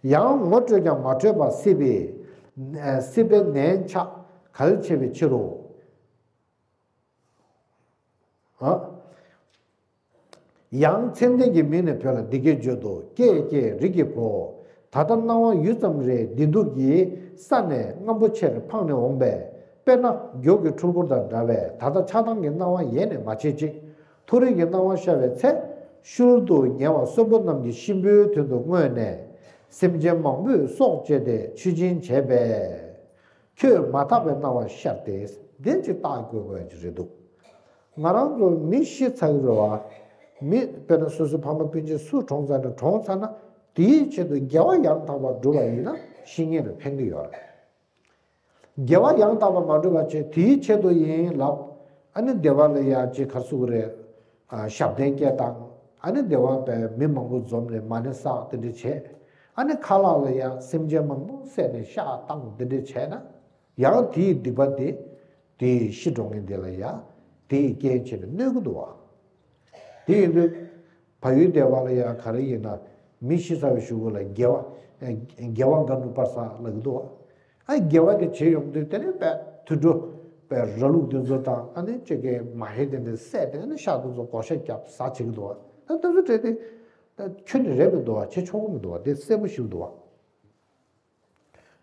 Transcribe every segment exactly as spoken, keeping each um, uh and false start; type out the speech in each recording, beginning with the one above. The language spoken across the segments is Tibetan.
ཡང་ངོ་སྤྲོད་ཀྱང་མ་སྤྲོད་པར་སྲིད་པའི་སྲིད་པའི་ནན་ཆགས་གལ་ཆེ་བའི་ཕྱིར་རོ། ཡང་མཚན་ལྡན་གྱི་མིང་ནས་བོས་ལ་འདི་སྐད་བརྗོད་དོ། ཀྱེ་ཀྱེ་རིགས་ཀྱི་བུ། ད་ལྟ་སྣང་བ་ཡུད་ཙམ་རེ་བདེ་སྡུག་གི་ས་ནས་རྔམ་པོ་ཆེར་འཕངས་ནས་འོངས་པས། དཔེར་ན་མགྱོགས་ཀྱི་འཕྲུལ་འཁོར་དང་འདྲ་བས། ད་ལྟ་ཆགས་སྡང་གི་སྣང་བ་ཡེ་ནས་མ་བྱེད་ཅིག། མཐོ་རིས་ཀྱི་སྣང་བ་ཤར་བའི་ཚེ། ཤུལ་དུ་ཉེ་བར་གསོན་པོ་རྣམས་ཀྱིས་གཤིན་པོའི་དོན་དུ་བསྔོས་ནས། སེམས་ཅན་མང་པོས་སྲོག་བཅད་དེ་མཆོད་སྦྱིན་བྱས་པས། ཁྱོད་མ་དག་པའི་སྣང་བ་ཤར་ཏེ། དེ་ཅིག་བརྟག་དགོས་དགོས་ཀྱི་རེད་འདུག། ང་རང་ཚོ་མི་ཤི་ཚར་གི་རེད་བ། མི་དཔེར་ན་སོ་སོའི་ཕ་མ་སྤུན་མཆེད་སུ་གྲོངས་ཚར་ན་གྲོངས་ཚར་ན། དེའི་ཆེད་དུ་དགེ་བ་ཡང་དག་པར་བསྒྲུབས་པ་ཡིན་ན་ཤི་ཉེན་ལ་ཕན་གྱི་ཡོད་རེད། དགེ་བ་ཡང་དག་པ་མ་བསྒྲུབས་པ་བྱས་དེའི་ཆེད་དུ་ཡིན་ལབ། ཨ་ནི་བདེ་བ་ལ་ཡ་ཅིག་ག་རེ་ཟེར་དགོས་རེད། ཨ། ཞབས་བརྟན་སྐྱེལ་བཏང་། ཨ་ནི་བདེ་བ་བས་མི་མང་པོ་འཛོམས་ནས་མ་ཎི་བསགས་དེ་འདྲ་བྱས། ཨ་ནི་ཁ་ལག་ལ་ཡང་སེམས་ཅན་མང་པོ་བསད་ནས་ཤ་བཏང་དེ་འདྲ་བྱས་ན། ཡང་དེའི་སྡིག་པ་དེ། དེའི་ཤི་འགྲོ་མཁན་དེ་ལ་ཡང་དེའི་རྐྱེན་བྱས་ནས་གནོད་ཀྱི་འདུག་བ། དེ་ཡིན་དུས། བལ་ཡུལ་སྡེ་བ་ལ་ཡང་ག་རེ་ཡིན་ན། མི་ཤི་ཚར་བའི་གཞུག་གུ་ལ་དགེ་བ། དགེ་བ་དགའ་བསྔོ་སྤར་ས་ལབ་ཀྱི་འདུག་བ། ཨ། དགེ་བ་དེ་བྱེད་ཡོང་དུས་དེ་ནས་དཔེ་དུད་འགྲོ། དཔེ་ར་ལུག་དེ་ཚོ་དང་ཨ་ནི་ཅིག་གི་མ་ཧེ་དེ་འདྲ་བསད་དེ་ཨ་ནི་ཤ་དེ་ཚོ་བགོ་བཤའ་བརྒྱབ་ཟ་བྱེད་ཀྱི་འདུག་བ། ད་དེ་ཚོ་བྲེལ་ཏེ། ད་ཁྱོན་ནས་རེད་མི་འདུག་བ། བྱེད་ཆོག་གི་མི་འདུག་བ། དེ་གསལ་པོ་ཞིག་འདུག་བ།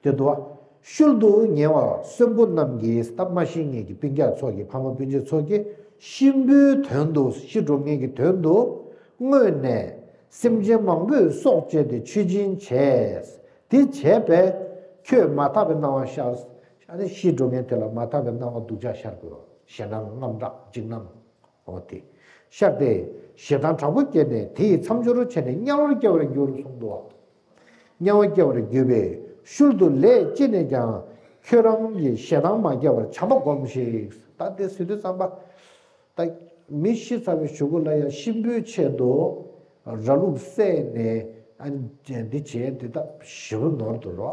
དེ་འདུག་བ། ཤུལ་དུ་ཉེ་བར་གསོན་པོ་རྣམས་ཀྱིས། ད་མ་ཤི་མཁན་གྱི་སྤུན་ཀྱག་ཚོ་གི་ཕ་མ་སྤུན་མཆེད་ཚོ་གིས་གཤིན་པོའི་དོན་དུ་ཤི་འགྲོ་མཁན་གྱི་དོན་དུ་བསྔོས་ནས། སེམས་ཅན་མང་པོས་སྲོག་བཅད་དེ་མཆོད་སྦྱིན་བྱས། དེ་བྱས་པས་ཁྱོད་མ་དག་པའི་སྣང་བ་ཤར། ཨ་ནི་ཤི་འགྲོ་མཁན་དེ་ལ་མ་དག་པའི་སྣང་བ་སྡུག་ཅག་ཤར་དགོས། ཞེད་སྣང་དངངས་སྐྲག་འཇིགས་སྣང་། འོ་དེ། ཤར་ཏེ། ཞེ་སྡང་དྲག་པོ་སྐྱེས་ནས་དེ་ཡི་མཚམས་སྦྱོར་བྱས་ནས་དམྱལ་བར་སྐྱེ་བར་འགྱུར་གསུངས་འདུག། དམྱལ་བར་སྐྱེ་བར་འགྱུར་བས་ཤུལ་དུ་ལས་ཅི་ནས་ཀྱང་ཁྱོད་རང་གིས་ཞེ་སྡང་མ་སྐྱེ་བར་བྱམས་པ་སྒོམས་ཤིག། ད་དེ་ཟེར་དུས་ཙམ་པ། ད་མི་ཤི་ཚར་བའི་གཞུག་གུ་ལ་ཡང་གཤིན་པོའི་ཆེད་དུ་ར་ལུག་བསད་ནས་ཨ་ནི་འདི་བྱས་འདི་ད་ཞེ་པོ་ནོར་འདུག་རོ།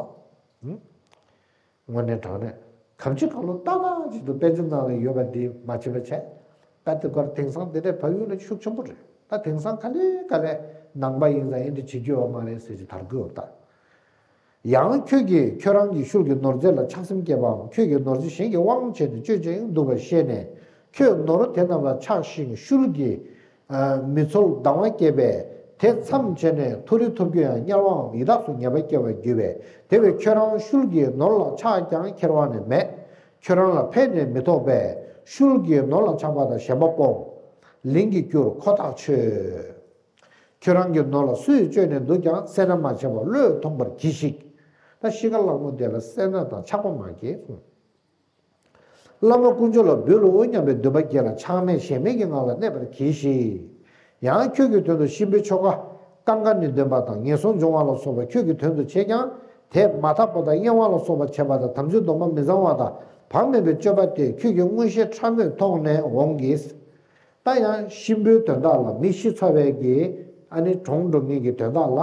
དངོས་གནས་དྲང་གནས་གང་ཅི་གང་ལོ་ཏག་ཏག་ཅིག་ཏུ་དཔེ་ཆ་ནང་ལ་ཡོད་པ་འདི་མ་བྱེད་པ་བྱས། ད་དེ་གར་དེང་སང་དེ་འདྲའི་བལ་ཡུལ་ལ་ཤུགས་ཆེན་པོ་རེད། ད་དེང་སང་ག་ལེ་ག་ལེ་ནང་པ་ཡིན་ཙང་ཨེ་འདྲ་བྱེད་རྒྱུ་ཡོད་མ་རེད་ཟེར་གྱི་དར་གྱི་ཡོད་ད། ཡང་ཁྱོད་ཀྱིས་ཁྱོད་རང་གི་ཤུལ་གྱི་ནོར་རྫས་ལ་ཆགས་སེམས་སྐྱེས་པའམ། ཁྱོད་ཀྱིས་ནོར་རྫས་གཞན་གྱི་དབང་བྱས་ནས་སྤྱོད་ཅིང་འདུག་པར་ཤེས་ནས། ཁྱོད་ནོར་དེ་རྣམས་ལ་ཆགས་ཤིང་ཤུལ་གྱི་མི་ཚོར་སྡང་བ་སྐྱེས་པས། དེ་མཚམས་བྱས་ནས་མཐོ་རིས་ཐོབ་རྒྱུ་ཡང་དམྱལ་བའམ་ཡི་དྭགས་སུ་ཉེས་པ་སྐྱེ་བར་འགྱུར་བས། དེ་བས་ཁྱོད་རང་ཤུལ་གྱི་ནོར་ལ་ཆགས་ཀྱང་ཁྱེར་བ་ནི་མེད། ཁྱོད་རང་ལ་ཕན་ནི་མི་ཐོགས་པས། ཤུལ་གྱི་ནོར་ལ་ཆགས་པ་དང་ཞེན་པ་སྤོངས། ལིང་གི་སྐྱུར་ཁོ་ཐག་ཆོད། ཁྱོད་རང་གི་ནོར་ལ་སུས་སྤྱོད་ནས་འདུག་ཀྱང་། སེར་སྣ་མ་བྱེད་པར་བློས་ཐོངས་པར་གྱིས་ཤིག། ད་ཤི་ཁ་ལྷག་མོ་དེ་ལ་སེར་སྣ་དང་ཆགས་པ་མ་སྐྱེས་གསུངས། བླ་མ་དཀོན་མཆོག་ལ་འབུལ་ལོ་སྙམ་པའི་འདུན་པ་བསྐྱེད་ལ་ཆགས་མེད་ཞེན་མེད་ཀྱི་ངང་ལ་གནས་པར་གྱིས་ཤིག། ཡང་ཁྱོད་ཀྱི་དོན་དུ་གཤིན་པོའི་ཆོ་ག་ཀང་ཀ་ནི་འདོན་པ་དང་ངན་སོང་སྦྱོང་བ་ལ་སོགས་པ་ཁྱོད་ཀྱི་དོན་དུ་བྱས་ཀྱང་། དེ་མ་དག་པ་དང་གཡེང་བ་ལ་སོགས་པ་བྱེད་པ་དང་། དམ་ཚིག་སྡོམ་པ་མི་གཙང་བ་དང་བག་མེད་པའི་སྤྱོད་པ་དེ་ཁྱོད་ཀྱིས་མངོན་ཤེས་ཕྲ་མོས་མཐོང་ནས་འོང་གི། ད་ཡང་གཤིན་པོའི་དོན་དག་ལ། མི་ཤི་ཚར་བའི་གི་ཨ་ནི་གྲོངས་འགྲོ་མཁན་གྱི་དོན་དག་ལ།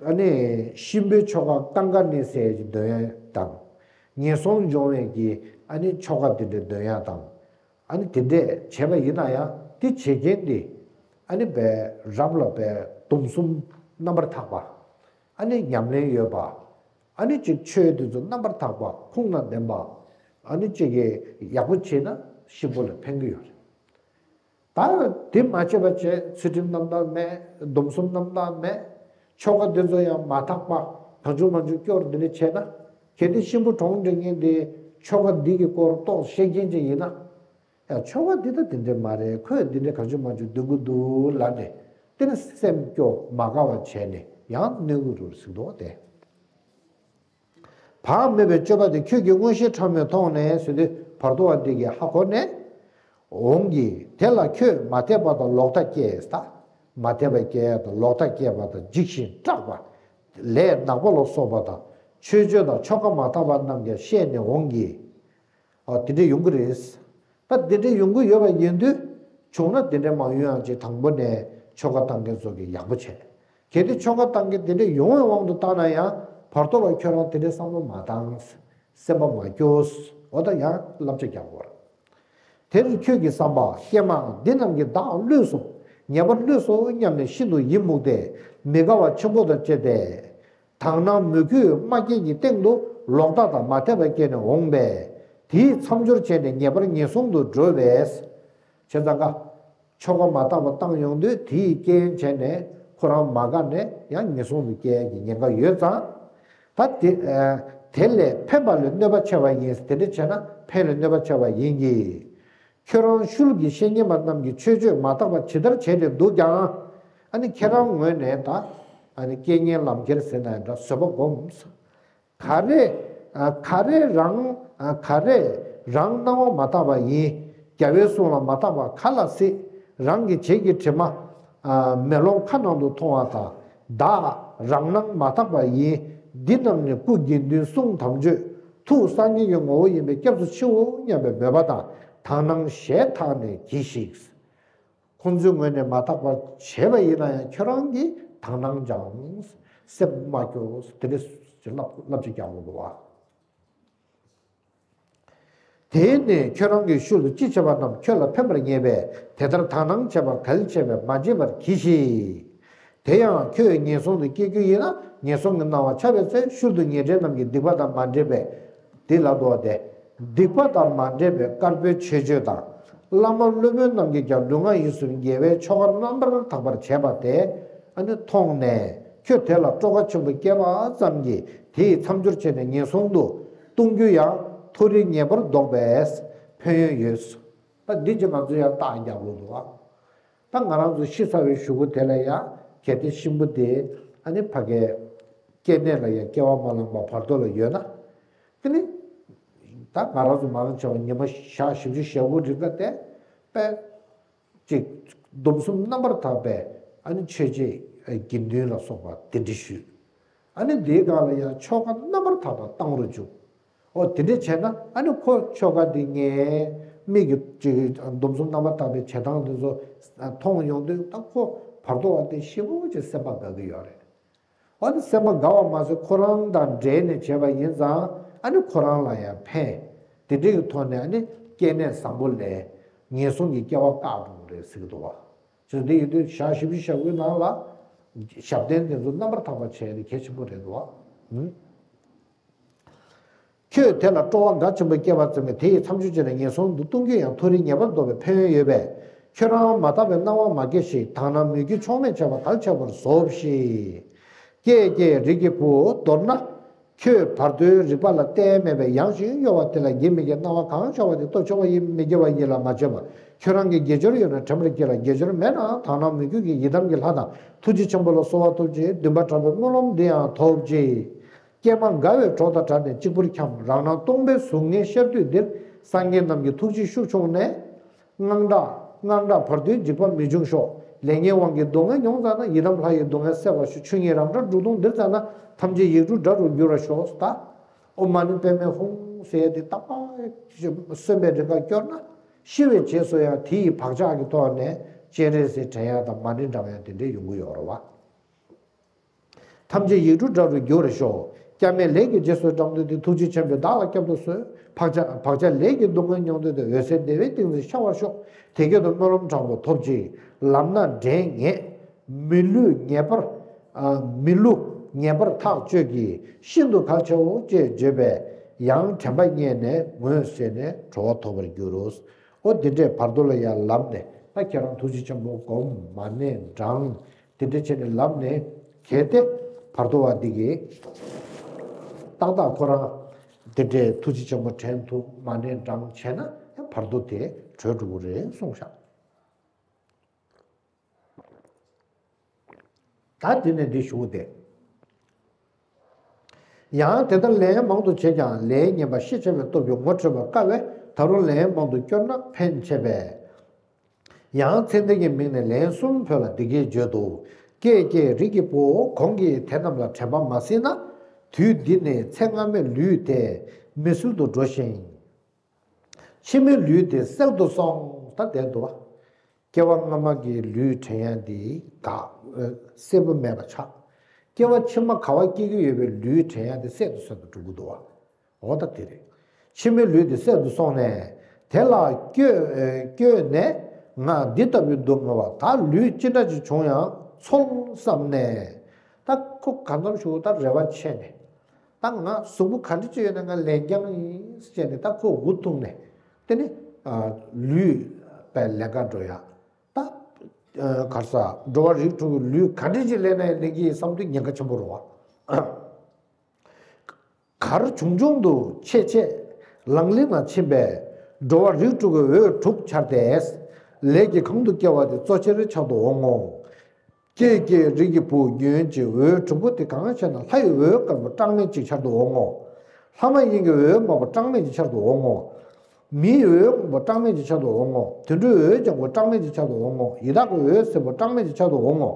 ཨ་ནི་གཤིན་པོའི་ཆོ་ག་ཀང་ཀ་ནི་ཟེར་གྱི་འདོན་ཡ་དང་། ངན་སོང་སྦྱོང་བའི་གི་ཨ་ནི་ཆོ་ག་དེ་འདྲ་འདོན་ཡ་དང་། ཨ་ནི་དེ་འདྲས་བྱས་པ་ཡིན་ན་ཡང་དེ་བྱེད་མཁན་དེ་ཨ་ནི་བས་རབ་ལ་བས་སྡོམ་གསུམ་རྣམ་པར་དག་པ། ཨ་ནི་ཉམས་ལེན་ཡོད་པ། ཨ་ནི་ཅིག་ཆོས་དེ་ཚོ་རྣམ་པར་དག་པ་ཁུངས་དང་ལྡན་པ། ཨ་ནི་ཅིག་གི་ཡག་པོ་བྱས་ན་གཤིན་པོ་ལ་ཕན་གྱི་ཡོད་རེད། ད་དེ་མ་བྱས་པ་བྱས་ཚུལ་ཁྲིམས་རྣམ་དག་མེད། སྡོམ་གསུམ་རྣམ་དག་མེད། ཆོ་ག་འདི་ཚོ་ཡང་མ་དག་པ་གང་བྱུང་མང་བྱུང་སྐྱོར་འདི་འདྲ་བྱས་ན། གལ་ཏེ་གཤིན་པོ་གྲོངས་འགྲོ་མཁན་དེ་ཆོ་ག་འདི་གི་སྐོར་ཏོག་ཤེས་མཁན་ཅིག་ཡིན་ན། ཡང་ཆོ་ག་འདི་ད་འདི་འདྲ་མ་རེད། ཁོས་འདི་འདྲ་གང་བྱུང་མང་བྱུང་འདོན་གྱི་འདུག་ལབ་ནས། དེ་ནི་སེམས་སྐྱོ་མ་དགའ་བ་བྱས་ནས་ཡང་གནོད་ཀྱི་རེད་ཟེར་འདུག་སྟེ། བག་མེད་པའི་སྤྱོད་པ་དེ་ཁྱོད་ཀྱིས་མངོན་ཤེས་ཕྲ་མོས་མཐོང་ནས་ཟེར་དུས་བར་དོ་བ་འདི་གིས་ཧ་གོ་ནས། འོང་གི། དེ་ལ་ཁྱོད་མ་དད་པ་དང་ལོག་ལྟ་སྐྱེས་ད། མ་དད་པ་སྐྱེ་ཡ་དང་ལོག་ལྟ་སྐྱེས་པ་དང་འཇིགས་ཤིང་སྐྲག་པ། ལས་ནག་པོ་ལ་སོགས་པ་དང་ཆོས་སྤྱོད་དང་ཆོ་ག་མ་དག་པ་རྣམས་ཀྱང་ཤེས་ནས་འོང་གི། ཨ། དེ་འདྲ་ཡོང་གི་རེད། ད་དེ་འདྲ་ཡོང་གི་ཡོད་པ་ཡིན་དུས། བྱུང་ན་དེ་འདྲ་མ་ཡོང་ཡང་ཅིག་དང་པོ་ནས་ཆོ་ག་བཏང་མཁན་ཚོ་གིས་ཡག་པོ་བྱས། གལ་ཏེ་ཆོ་ག་བཏང་མཁན་དེ་འདྲ་ཡོང་བའི་དབང་དུ་བཏང་ན་ཡང་བར་དོ་བ་ཁྱོད་རང་དེ་འདྲའི་བསམ་བློ་མ་བཏང་། སེམས་པ་མ་སྐྱོ། འོ་ད་ཡང་བསླབ་བྱ་རྒྱག་དགོས། དེར་ཁྱོད་ཀྱི་བསམ་པ་ཀྱེ་མ་འདི་རྣམས་ཀྱིས་བདག་བསླུས་སོ། ཉེས་པར་བསླུས་སོ་སྙམ་ནས་ཤིན་ཏུ་ཡིད་མུག་སྟེ། མི་དགའ་བ་ཆེན་པོ་དང་བཅས་ཏེ། དག་སྣང་མོས་གུས་མ་སྐྱེས་ཀྱི་སྟེང་དུ་ལོག་ལྟ་དང་མ་དད་པ་སྐྱེས་ནས་འོངས་པས། དེའི་མཚམས་སྦྱོར་བྱས་ནས་ངེས་པར་ངན་སོང་དུ་འགྲོ་བས། བྱས་ཙང་ཀ་ཆོ་ག་མ་དག་པ་བཏང་ཡོང་དུས་དེའི་རྐྱེན་བྱས་ནས་ཁོ་རང་མ་དགའ་ནས་ཡང་ངན་སོང་དུ་སྐྱེ་ཡ་གི་ཉེན་ཁ་ཡོད་ཙང་། ད་དེ་ཨ་དེ་ལས་ཕན་པ་ལས་གནོད་པ་ཆེ་བ་ཡིན། དེ་འདྲ་བྱས་ན་ཕན་ལས་གནོད་པ་ཆེ་བ་ཡིན་གྱི། ཁྱོད་རང་ཤུལ་གྱི་བཤེས་གཉེན་པ་རྣམས་ཀྱིས་ཆོས་སྤྱོད་མ་དག་པ་ཇི་ལྟར་བྱས་ཏེ་འདུག་ཀྱང་། ཨ་ནི་ཁྱེད་རང་ངོས་ནས་ད་ཨ་ནི་རྐྱེན་ངན་ལམ་ཁྱེར་ཟེར་ན་ཡང་འདྲ་བཟོད་པ་སྒོམས། ག་རེ་ཨ་ག་རེ་རང་ཨ་ག་རེ་རང་སྣང་བ་མ་དག་པ་ཡིན། རྒྱལ་བའི་གསུང་ལ་མ་བརྟགས་པ་ག་ལ་སྲིད། རང་གི་བྱད་ཀྱི་དྲི་མ་ཨ་མེ་ལོང་ཁ་ནང་དུ་མཐོང་བ་དང་། བདག་རང་སྣང་མ་དག་པ་ཡིན། འདི་རྣམས་ནི་སྐུ་དགེ་འདུན་གསུང་དམ་ཆོས། ཐུགས་སངས་རྒྱས་ཀྱི་ངོ་བོ་ཡིན་པས་སྐྱབས་སུ་མཆིའོ་སྙམ་པའི་མོས་པ་དང་དག་སྣང་ཞེ་དྲག་ནས་གྱིས་ཤིག། ཁོང་ཚོའི་ངོས་ནས་མ་དག་པ་བྱས་པ་ཡིན་ན་ཡང་ཁྱོད་རང་གིས་དག་སྣང་སྦྱངས། སེམས་མ་སྐྱོ། དེ་འདྲ་བསླབ་བསླབ་བྱ་རྒྱག་དགོས་འདུག་བ། དེས་ནི་ཁྱོད་རང་གི་ཤུལ་དུ་ཅི་བྱེད་པ་རྣམས་ཁྱོད་ལ་ཕན་པར་ངེས་པས། དེ་ལྟར་དག་སྣང་བྱེད་པ་གལ་ཆེ་བས་མ་བྱེད་པར་གྱིས་ཤིག། དེ་ཡང་ཁྱོད་ངན་སོང་དུ་སྐྱེ་རྒྱུ་ཡིན་ན་ངན་སོང་གི་སྣང་བ་འཆར་བའི་ཚེ་ཤུལ་དུ་ཉེ་འབྲེལ་རྣམས་ཀྱིས་སྡིག་པ་དང་མ་འདྲེས་པས། འདི་ལ་དོ་སྟེ། སྡིག་པ་དང་མ་འདྲེས་པའི་དཀར་པོའི་ཆོས་སྤྱོད་དང་། བླ་མ་སློབ་དཔོན་རྣམས་ཀྱིས་ཀྱང་ལུས་ངག་ཡིད་གསུམ་དགེ་བའི་ཆོ་ག་རྣམ་པར་དག་པར་བྱས་པ་དེ་ཨ་ནི་མཐོང་ནས་ཁྱོད་དེ་ལ་སྤྲོ་དགའ་ཆེན་པོ་སྐྱེས་པ་ཙམ་གྱིས་དེ་ཡི་མཚམས་སྦྱོར་བྱས་ནས་ངན་སོང་དུ་ལྟུང་རྒྱུ་ཡང་མཐོ་རིས་ངེས་པར་ལྡོག་པས་ཕན་ཡོན་ཡོད། ད་འདི་ཅིག་ང་ཚོ་ཡང་བརྟག་རྒྱག་དགོས་འདུག་ཨ། ད་ང་རང་ཚོ་ཤི་ཚར་བའི་གཞུག་གུ་དེ་ལ་ཡང་གལ་ཏེ་གཤིན་པོ་དེ་ཨ་ནི་ཕ་གའི་སྐྱེ་གནས་ལ་ཡང་སྐྱེ་བ་མ་བླངས་པ་བར་དོ་ལ་ཡོད་ན། དེ་ནི་ད་ང་རང་ཚོ་མང་ཆེ་བ་ཉི་མ་ཞག་བཞི་བཅུ་ཞེ་དགུ་རིང་ལ་བལྟས་པས། ཅིག་སྡོམ་གསུམ་རྣམ་པར་དག་པའི་ཨ་ནི་ཆོས་བྱེད་དགེ་འདུན་ལ་སོགས་པ་གདན་འདྲེན་ཞུས། ཨ་ནི་འདིའི་སྒང་ལ་ཡང་ཆོ་ག་རྣམ་པར་དག་པ་བཏང་རུ་བཅུག། ཨོ་དེ་འདྲས་བྱས་ན་ཨ་ནི་ཁོ་ཆོ་ག་འདི་ངའི་མིག་གིས་ཅིག་སྡོམ་གསུམ་རྣམ་པར་དག་པའི་བྱེད་སྟངས་འདི་ཚོ་མཐོང་ཡོང་དུས་ད་ཁོ་བར་དོ་བ་དེ་ཞེ་པོ་ཅིག་སེམས་པ་དགའ་གི་ཡོད་རེད། འོ་ན་སེམས་པ་དགའ་བ་མ་ཟད་ཁོ་རང་དང་འབྲེལ་ནས་བྱས་པ་ཡིན་ཙང་ཨ་ནི་ཁོ་རང་ལ་ཡང་ཕན། དེ་འདྲའི་གི་ཐོག་ནས་ཨ་ནི་སྐྱེ་གནས་བཟང་པོ་ལས་ངན་སོང་གི་སྐྱེ་བ་བཀག་འགྲོ་གི་རེད་ཟེར་གི་འདུག་བ། བྱས་ཙང་འདི་ཡིན་དུས་ཞག་བཞི་བཅུ་ཞེ་དགུའི་ནང་ལ་ཞབས་བརྟན་དེ་ཚོ་རྣམ་པར་དག་པ་བྱས་ཏེ་གལ་ཆེན་པོ་རེད་འདུག་བ། ཁྱོད་དེ་ལ་སྤྲོ་བ་དགའ་ཆེན་པོ་སྐྱེས་པ་ཙམ་གྱིས་དེ་ཡི་མཚམས་སྦྱོར་བྱས་ནས་ངན་སོང་དུ་ལྟུང་རྒྱུ་ཡང་མཐོ་རིས་ངེས་པར་ལྡོག་པའི་ཕན་ཡོན་ཡོད་པས། ཁྱོད་རང་མ་དག་པའི་སྣང་བ་མ་སྐྱེ་ཞིག། དག་སྣང་མོས་གུས་ཕྱོགས་མེད་བྱེད་པ་གལ་ཆེ་བར་གཟོ་ཞིག། ཀྱེ་ཀྱེ་རིགས་ཀྱི་བུ། མདོར་ན། ཁྱོད་བར་དོའི་རིག་པ་ལ་གཏད་མེད་པའི་ཡངས་ཤིང་གཡོ་བ་དེ་ལ་དགེ་མི་དགེའི་སྣང་བ་གང་ཤར་བ་དེ་སྟོབས་ཆེ་བ་ཡིན་མི་དགེ་བ་ཡིན་ལ་མ་བྱེད་པར། ཁྱོད་རང་གི་དགེ་སྦྱོར་ཡོད་ན་དྲན་པར་གྱིས་ལ། དགེ་སྦྱོར་མེད་ན་དག་སྣང་མོས་གུས་ཀྱི་ཡི་དམ་གྱི་ལྷ་དང་ཐུགས་རྗེ་ཆེན་པོ་ལ་གསོལ་བ་ཐོབ་ཅིང་འདུན་པ་དྲག་པོའི་སྨོན་ལམ་འདི་ཡང་ཐོབ་ཅིག། ཀྱེ་མ་དགའ་བའི་གྲོགས་དང་བྲལ་ནས་གཅིག་པུར་འཁྱམས། རང་སྣང་སྟོང་པའི་གཟུགས་བརྙན་ཤར་དུས་འདིར། སངས་རྒྱས་རྣམས་ཀྱི་ཐུགས་རྗེས་ཤུགས་ཕྱུང་ནས། དངངས་སྐྲག་དངངས་སྐྲག་བར་དོའི་འཇིགས་པ་མི་འབྱུང་ཤོག། ལས་ངན་དབང་གིས་སྡུག་བསྔལ་མྱོང་ཙ་ན། ཡི་དམ་ལྷ་ཡི་སྡུག་བསྔལ་སེལ་བར་ཤོག། ཆོས་ཉིད་རང་སྒྲར་འགྲོ་དུས་འདིར་ཙ་ན། ཐམས་ཅད་ཡིག་འབྲུ་སྒྲ་རུ་འགྱུར་བར་ཤོག། ད། ཨོཾ་མ་ཎི་པདྨེ་ཧཱུྃ་ཟེར་ཏེ་ད་གསོན་པའི་རིང་ག་སྐྱོར་ན། ཤི་བའི་རྗེས་སུ་ཡང་དེ་ཡི་བག་ཆགས་ཀྱི་ཐོག་ནས་སྤྱན་རས་གཟིགས་དྲན་ཡ་དང་མ་ཎི་བགྲང་ཡ་དེ་འདྲས་ཡོང་གི་ཡོད་རེད་བ། ཐམས་ཅད་ཡིག་འབྲུ་སྒྲ་རུ་འགྱུར་བར་ཤོག། སྐྱབས་མེད་ལས་ཀྱི་རྗེས་སུ་འབྲང་དུས་ཏེ། ཐུགས་རྗེ་ཆེན་པོས་བདག་ལ་བསྐྱབ་ཏུ་གསོལ། བག་ཆགས་བག་ཆགས་ལས་ཀྱི་སྡུག་བསྔལ་མྱོང་དུས་ཏེ། འོད་གསལ་བདེ་བའི་ཏིང་འཛིན་ཤར་བར་ཤོག། དེ་སྐད་དུ་སྨོན་ལམ་དྲག་པོ་ཐོབ་ཅིག། ལམ་སྣ་འདྲེན་ངེས། མི་བསླུ་ངེས་པར། ཨ། མི་བསླུ་ངེས་པར་ཐག་གཅོད་ཀྱིས། ཤིན་ཏུ་གལ་ཆེའོ་ཅེས་བརྗོད་པས། ཡང་དྲན་པ་རྙེད་ནས་ངོས་ཟིན་ནས་གྲོལ་བ་ཐོབ་པར་འགྱུར་རོ། ཨོ་དེ་འདྲས་བར་དོ་ལ་ཡང་ལམ་ནས་ད་ཁྱེད་རང་ཐུགས་རྗེ་ཆེན་པོ་སྒོམ། མ་ཎི་བགྲང་། དེ་འདྲ་བྱས་ནས་ལམ་ནས་གལ་ཏེ་བར་དོ་བ་འདི་གིས་ཏག་ཏག་ཁོ་རང་དེ་འདྲའི་ཐུགས་རྗེ་ཆེན་པོ་དྲན་ཐུབ། མ་ཎི་བགྲང་བྱས་ན་ཡང་བར་དོ་དེ་གྲོལ་འགྲོ་གི་རེད་གསུངས་ཤག། ད་དེ་ནས་འདི་ཞུ་སྟེ། ཡང་དེ་ལྟར་ལན་མང་དུ་བྱས་ཀྱང་ལན་ངན་པ་ཤེས་བྱ་བའི་སྟོབས་ཀྱིས་ངོ་འཕྲོད་པར་དཀའ་བས། ད་རུང་ལན་མང་དུ་སྐྱོར་ན་ཕན་ཆེ་བས། ཡང་ཚེ་འདས་ཀྱི་མིང་ནས་ལན་གསུམ་བོས་ལ་འདི་སྐད་བརྗོད་དོ། ཀྱེ་ཀྱེ་རིགས་ཀྱི་བུ། གོང་གི་དེ་རྣམས་ལ་དྲན་པ་མ་ཟིན་ན། དུས་འདི་ནས་ཚེ་སྔ་མའི་ལུས་དེ་མི་སྲིད་དུ་འགྲོ་ཞིང་། ཕྱི་མའི་ལུས་དེ་གསལ་དུ་སོང་། ད་བསྡད་འདུག་བ། སྐྱེ་བ་སྔ་མ་གི་ལུས་དྲན་ཡ་འདི་འགག་གསལ་པོ་མེད་པ་ཆགས། སྐྱེ་བ་ཕྱི་མ་ག་བ་སྐྱེ་གི་ཡོད་པའི་ལུས་དྲན་ཡ་འདི་གསལ་དུ་གསལ་དུ་འགྲོ་གི་འདུག་བ། འོ་ད་དེ་རེད། ཕྱི་མའི་ལུས་དེ་གསལ་དུ་སོང་ནས། དེ་ལ་བསྐྱོད་བསྐྱོད་ནས་ང་འདི་ལྟ་བུའི་སྡུག་བསྔལ་བ། ད་ལུས་ཅི་འདྲ་ཅིག་བྱུང་ཡང་འཚོལ་བསམ་ནས། ད་ ད་ཁོ་གང་འཚམ་ཞིག་ད་རེ་བ་ཆད་ནས། ད་ང་གཟུགས་པོ་ག་འདྲ་ཅིག་ཡོད་ན་ང་ལན་རྐྱང་ཡིན་ཟེར་ནས། ད་ཁོ་འུ་ཐུག་ནས་དེ་ནི་ལུས་པའི་ལས་ཀ་འགྲོ་ཡ། ད་གར་ས་འགྲོ་བ་རིགས་དྲུག་གི་ལུས་ག་འདྲ་ཅིག་ལེན་ན་ཡང་ལེན་གྱི་ཡིན་བསམ་དུས་ཉེན་ཁ་ཆེན་པོ་རེད་བ། གར་བྱུང་བྱུང་དུ་ཆད་ཆད་ལང་ལིང་ལ་ཕྱིན་པས། འགྲོ་བ་རིགས་དྲུག་གི་འོད་དྲུག་འཆར་ཏེ། ལས་ཀྱིས་གང་དུ་སྐྱེ་བ་དེ་གཙོ་ཆེར་འཆར་དུ་འོང་ངོ་། ཀྱེ་ཀྱེ་རིགས་ཀྱི་བུ་ཉོན་ཅིག་འོད་དྲུག་པོ་དེ་གང་ཞེ་ན། ལྷའི་འོད་དཀར་པོ་གྲངས་མེད་ཅིག་འཆར་དུ་འོང་ངོ་། ལྷ་མ་ཡིན་གྱི་འོད་དམར་པོ་གྲངས་མེད་ཅིག་འཆར་དུ་འོང་ངོ་། མིའི་འོད་སྔོན་པོ་གྲངས་མེད་ཅིག་འཆར་དུ་འོང་ངོ་། དུད་འགྲོའི་འོད་ལྗང་པོ་གྲངས་མེད་ཅིག་འཆར་དུ་འོང་ངོ་། ཡི་དྭགས་ཀྱི་འོད་སེར་པོ་གྲངས་མེད་ཅིག་འཆར་དུ་འོང་ངོ་།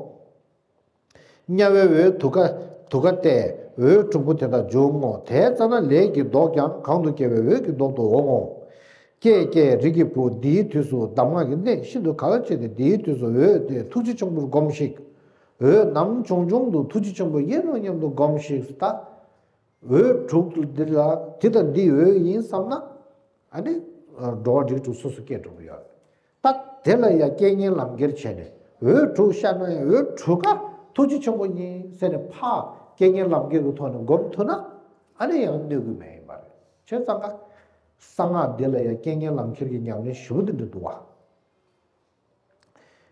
དམྱལ་བའི་འོད་དུ་ཁ་དུ་ཁ་སྟེ། འོད་དྲུག་པོ་དེ་དག་འབྱུང་ངོ་། དེ་ཙ་ན་ལས་ཀྱི་མདོག་ཀྱང་གང་དུ་སྐྱེ་བའི་འོད་ཀྱི་མདོག་ཏུ་འོང་ངོ་། ཀྱེ་ཀྱེ་རིགས་ཀྱི་བུ་འདིའི་དུས་སུ་གདམས་ངག་གི་གནད་ཤིན་ཏུ་གལ་ཆེ་སྟེ། འདིའི་དུས་སུ་འོད་དེ་ཐུགས་རྗེ་ཆེན་པོར་སྒོམས་ཤིག་འོད་ནམ་བྱུང་བྱུང་དུ་ཐུགས་རྗེ་ཆེན་པོ་ཡིན་ནོ་སྙམ་དུ་སྒོམས་ཤིག་ད་འོད་དྲུག་འདི་ལ་འདི་དང་འདི་འོད་ཡིན་བསམ་ན། ཨ་ནི་འགྲོ་བ་རིགས་དྲུག་སོ་སོ་སྐྱེ་འགྲོ་གི་ཡོད་རེད། ད་དེ་ལ་ཡང་རྐྱེན་ངན་ལམ་ཁྱེར་བྱས་ནས། འོད་དྲུག་ཤར་ན་ཡང་འོད་དྲུག་ག་ཐུགས་རྗེ་ཆེན་པོ་ཡིན་ཟེར་ནས་ཕར་རྐྱེན་ངན་ལམ་ཁྱེར་གྱི་ཐོག་ནས་སྒོམ་ཐུབ་ན། ཨ་ནི་ཡང་གནོད་ཀྱི་མེད་ཡིན་པ་རེད། བྱས་ཙང་ཀ་གསང་སྔགས་འདི་ལ་ཡང་རྐྱེན་ངན་ལམ་ཁྱེར་གྱི་ཉམས་ལེན་ཞེ་པོ་འདི་འདྲ་འདུག་བ།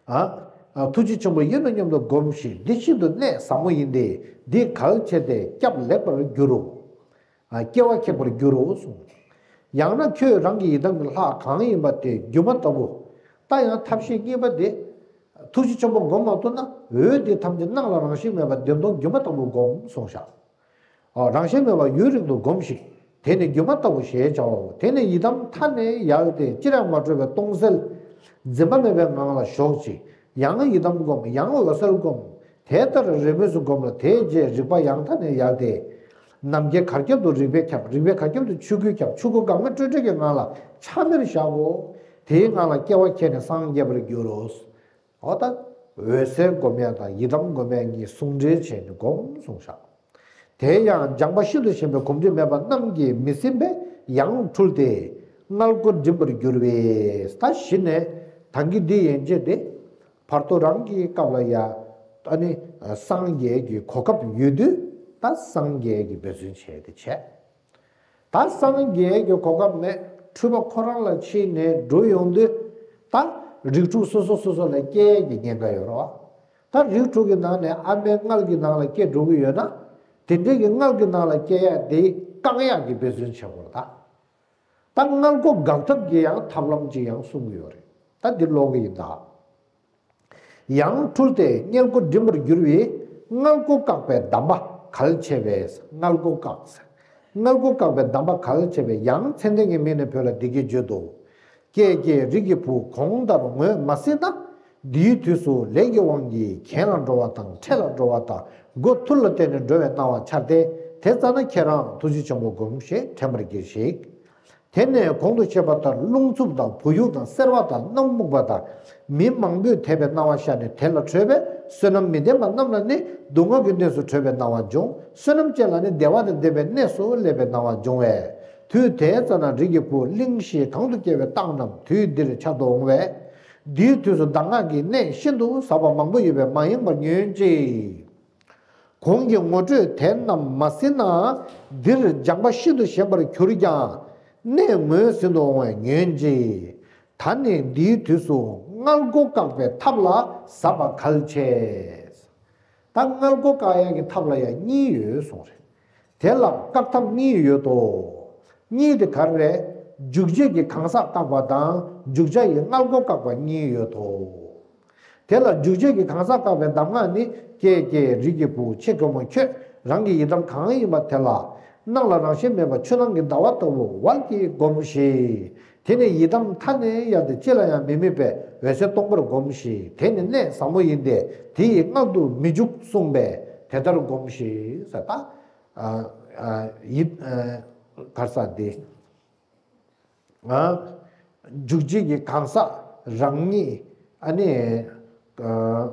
ཨ། ཐུགས་རྗེ་ཆེན་པོ་ཡིན་ནོ་སྙམ་དུ་སྒོམ་ཞིང་། འདི་ཤིན་ཏུ་གནད་ཟབ་མོ་ཡིན་ཏེ། འདི་གལ་ཆེ་སྟེ་སྐྱབས་ལེགས་པར་འགྱུར་རོ། ཨ། སྐྱེ་བ་ཁེགས་པར་འགྱུར་རོ་གསུངས། ཡང་ན་ཁྱོད་རང་གི་ཡི་དམ་གྱི་ལྷ་གང་ཡིན་པ་དེ་སྒྱུ་མ་ལྟ་བུ། ད་ཡང་ཐབས་ཤེས་གཉིས་པ་དེ། ཐུགས་རྗེ་ཆེན་པོ་སྒོམ་མ་ཐུབ་ན། འོད་དེ་ཐམས་ཅད་སྣང་ལ་རང་བཞིན་མེད་པ་བདེན་སྟོང་སྒྱུ་མ་ལྟ་བུ་སྒོམ་གསུངས་བཞག་ཨོ། རང་བཞིན་མེད་པ་ཡུན་རིང་དུ་སྒོམས་ཤིག་དེ་ནི་སྒྱུ་མ་ལྟ་བུ་ཞེས་བྱའོ། དེ་ནི་ཡི་དམ་མཐའ་ནས་ཡལ་ཏེ་ཅི་ཡང་མ་གྲུབ་པའི་སྟོང་གསལ། འཛིན་པ་མེད་པའི་ངང་ལ་ཞོག་ཅིག་ཡང་ཡི་དམ་སྒོམ། ཡང་འོད་གསལ་སྒོམ། དེ་ལྟར་རེས་མོས་སུ་སྒོམ་ལ། དེའི་རྗེས་རིག་པ་ཡང་མཐའ་ནས་ཡལ་ཏེ། ནམ་མཁའི་གར་ཁྱབ་ཏུ་རིག་པས་ཁྱབ། རིག་པའི་གར་ཁྱབ་ཏུ་ཆོས་སྐུས་ཁྱབ། ཆོས་སྐུ་འགག་མེད་སྤྲོས་བྲལ་གྱི་ངང་ལ་ཆ་མེར་བཞག་གོ། དེའི་ངང་ལ་སྐྱེ་བ་ཁྱེར་ནས་སངས་རྒྱས་པར་འགྱུར་རོ། འོ་ད། འོད་གསལ་སྒོམ་ཡ་དང་ཡི་དམ་སྒོམ་ཡ་གཉིས་ཟུང་འབྲེལ་བྱས་ནས་སྒོམ་གསུངས་བཞག་དེ་ཡང་སྦྱངས་པ་ཤིན་ཏུ་ཞན་པའི་གོམས་འདྲིས་མེད་པ་རྣམས་ཀྱིས་མི་ཟིན་པས་ཡང་འཁྲུལ་ཏེ་མངལ་སྒོ་འགྲིམ་པར་འགྱུར་བས། ད་གཞི་ནས་ད་གིན་འདི་ཡན་ཆད་དེ་བར་དོ་རང་གི་སྐབས་ལ་ཡ། ཨ་ནི་སངས་རྒྱས་ཀྱི་གོ་སྐབས་ཡོད་དུས་ད་སངས་རྒྱས་ཀྱི་འབད་བརྩོན་བྱས་ཏེ་བྱས། ད་སངས་རྒྱས་ཀྱི་གོ་སྐབས་མེད། འཁྲུལ་པ་ཁོ་རང་ལ་ཕྱིན་ནས་འགྲོ་ཡོང་དུས། ད་རིགས་དྲུག་སོ་སོ་སོ་སོ་ལ་སྐྱེ་ཡས་ཀྱི་ཉེན་ཁ་ཡོད་རེད་བ། ད་རིགས་དྲུག་གི་ནང་ནས་ཨ་མའི་མངལ་གྱི་ནང་ལ་སྐྱེ་འགྲོ་གི་ཡོད་ན། དེ་འདྲའི་གི་མངལ་གྱི་ནང་ལ་སྐྱེ་ཡ་དེ་བཀག་ཡག་གི་འབད་བརྩོན་བྱེད་དགོས་རེད་ད། ད་མངལ་སྒོ་འགག་ཐབས་ཀྱི་ཡང་ཐབས་ལམ་ཅིག་ཡང་གསུང་གི་ཡོད་རེད། ད་འདི་ཀློག་གི་ཡིན་ད། ཡང་འཁྲུལ་ཏེ་མངལ་སྒོ་འགྲིམ་པར་འགྱུར་བས། མངལ་སྒོ་བཀག་པའི་གདམས་པ་གལ་ཆེ་བས། མངལ་སྒོ་བཀག་མངལ་སྒོ་བཀག་པའི་གདམས་པ་གལ་ཆེ་བས། ཡང་མཚན་ལྡན་གྱི་མིང་ནས་བོས་ལ་འདི་སྐད་བརྗོད་དོ། ཀྱེ་ཀྱེ་རིགས་ཀྱི་བུ་གོང་ལྟར་ངོས་མ་ཟིན་ན། འདིའི་དུས་སུ་ལས་ཀྱི་དབང་གིས་གྱེན་ལ་འགྲོ་བ་དང་འཕྲལ་ལ་འགྲོ་བ་དང་སྒོ་ཐུར་ལ་བལྟས་ནས་འགྲོ་བའི་སྣང་བ་འཆར་ཏེ། དེ་ཙ་ན་ཁྱེད་རང་ཐུགས་རྗེ་ཆེན་པོ་སྒོམས་ཤིག་དྲན་པར་གྱིས་ཤིག་དེ་ནས་གོང་དུ་བཤད་པ་ལྟར་རླུང་འཚུབ་དང་བུ་ཡུག་དང་སེར་བ་དང་སྣུམ་སྨུག་པ་དང་མི་མང་པོས་དེད་པའི་སྣང་བ་ཤར་ནས་དེ་ལ་བྲོས་པས། བསོད་ནམས་མི་ལྡན་པ་རྣམས་ལ་ནི་སྡུག་བསྔལ་གྱི་གནས་སུ་བྲོས་པའི་སྣང་བ་འབྱུང་། བསོད་ནམས་ཅན་ལ་ནི་བདེ་བ་དང་ལྡན་པའི་གནས་སུ་སླེབས་པའི་སྣང་བ་འབྱུང་བས། དུས་དེ་ཙ་ན་རིགས་ཀྱི་བུ་གླིང་བཞིའི་གང་དུ་སྐྱེ་བའི་རྟགས་རྣམས་དུས་འདིར་འཆར་དུ་འོང་བས། འདིའི་དུས་སུ་གདམས་ངག་གི་གནད་ཤིན་ཏུ་ཟབ་པ་མང་པོ་ཡོད་པས་མ་ཡེངས་པར་ཉོན་ཅིག་གོང་གི་ངོ་སྤྲོད་དེ་རྣམས་མ་ཟིན་ན། འདིར་སྦྱངས་པ་ཤིན་ཏུ་ཞན་པར་གྱུར་ཀྱང་། གནད་ངོས་ཟིན་དུ་འོང་བས་ཉོན་ཅིག་ད་ནི་འདིའི་དུས་སུ་མངལ་སྒོ་བཀག་པའི་ཐབས་ལ་ཟབ་པ་གལ་ཆེ། ད་མངལ་སྒོ་བཀག་ཡག་གི་ཐབས་ལ་ཡང་གཉིས་ཡོད་གསུངས་རེད། དེ་ལ་བཀག་ཐབས་གཉིས་ཡོད་དོ། གཉིས་དེ་ག་རེ་རེད། འཇུག་བྱེད་ཀྱི་གང་ཟག་བཀག་པ་དང་འཇུག་བྱ་ཡི་མངལ་སྒོ་བཀག་པ་གཉིས་ཡོད་དོ། དེ་ལ་འཇུག་བྱེད་ཀྱི་གང་ཟག་བཀག་པའི་གདམས་ངག་ནི། ཀྱེ་ཀྱེ་རིགས་ཀྱི་བུ་ཆེ་གེ་མོ་ཁྱོད་རང་གི་ཡི་དམ་གང་ཡིན་པ་དེ་ལ། སྣང་ལ་རང་བཞིན་མེད་པ་ཆུ་ནང་གི་ཟླ་བ་ལྟ་བུ་ཝལ་གྱིས་སྒོམས་ཤིག་དེ་ནི་ཡི་དམ་མཐའ་ནས་ཡལ་ཏེ་ཅི་ལ་ཡང་མི་དམིགས་པའི་འོད་གསལ་སྟོང་པར་སྒོམས་ཤིག་དེ་ནི་གནད་ཟབ་མོ་ཡིན་ཏེ་དེ་ཡི་མངལ་དུ་མི་འཇུག་གསུངས་པས་དེ་ལྟར་སྒོམས་ཤིག་ཟེར་ད། ཨ་ཨ་ཡིད་ཨ་གར་ས་དེ། ཨ། འཇུག་བྱེད་ཀྱི་གང་ཟག་རང་ཉིད་ཨ་ནི། ཨ།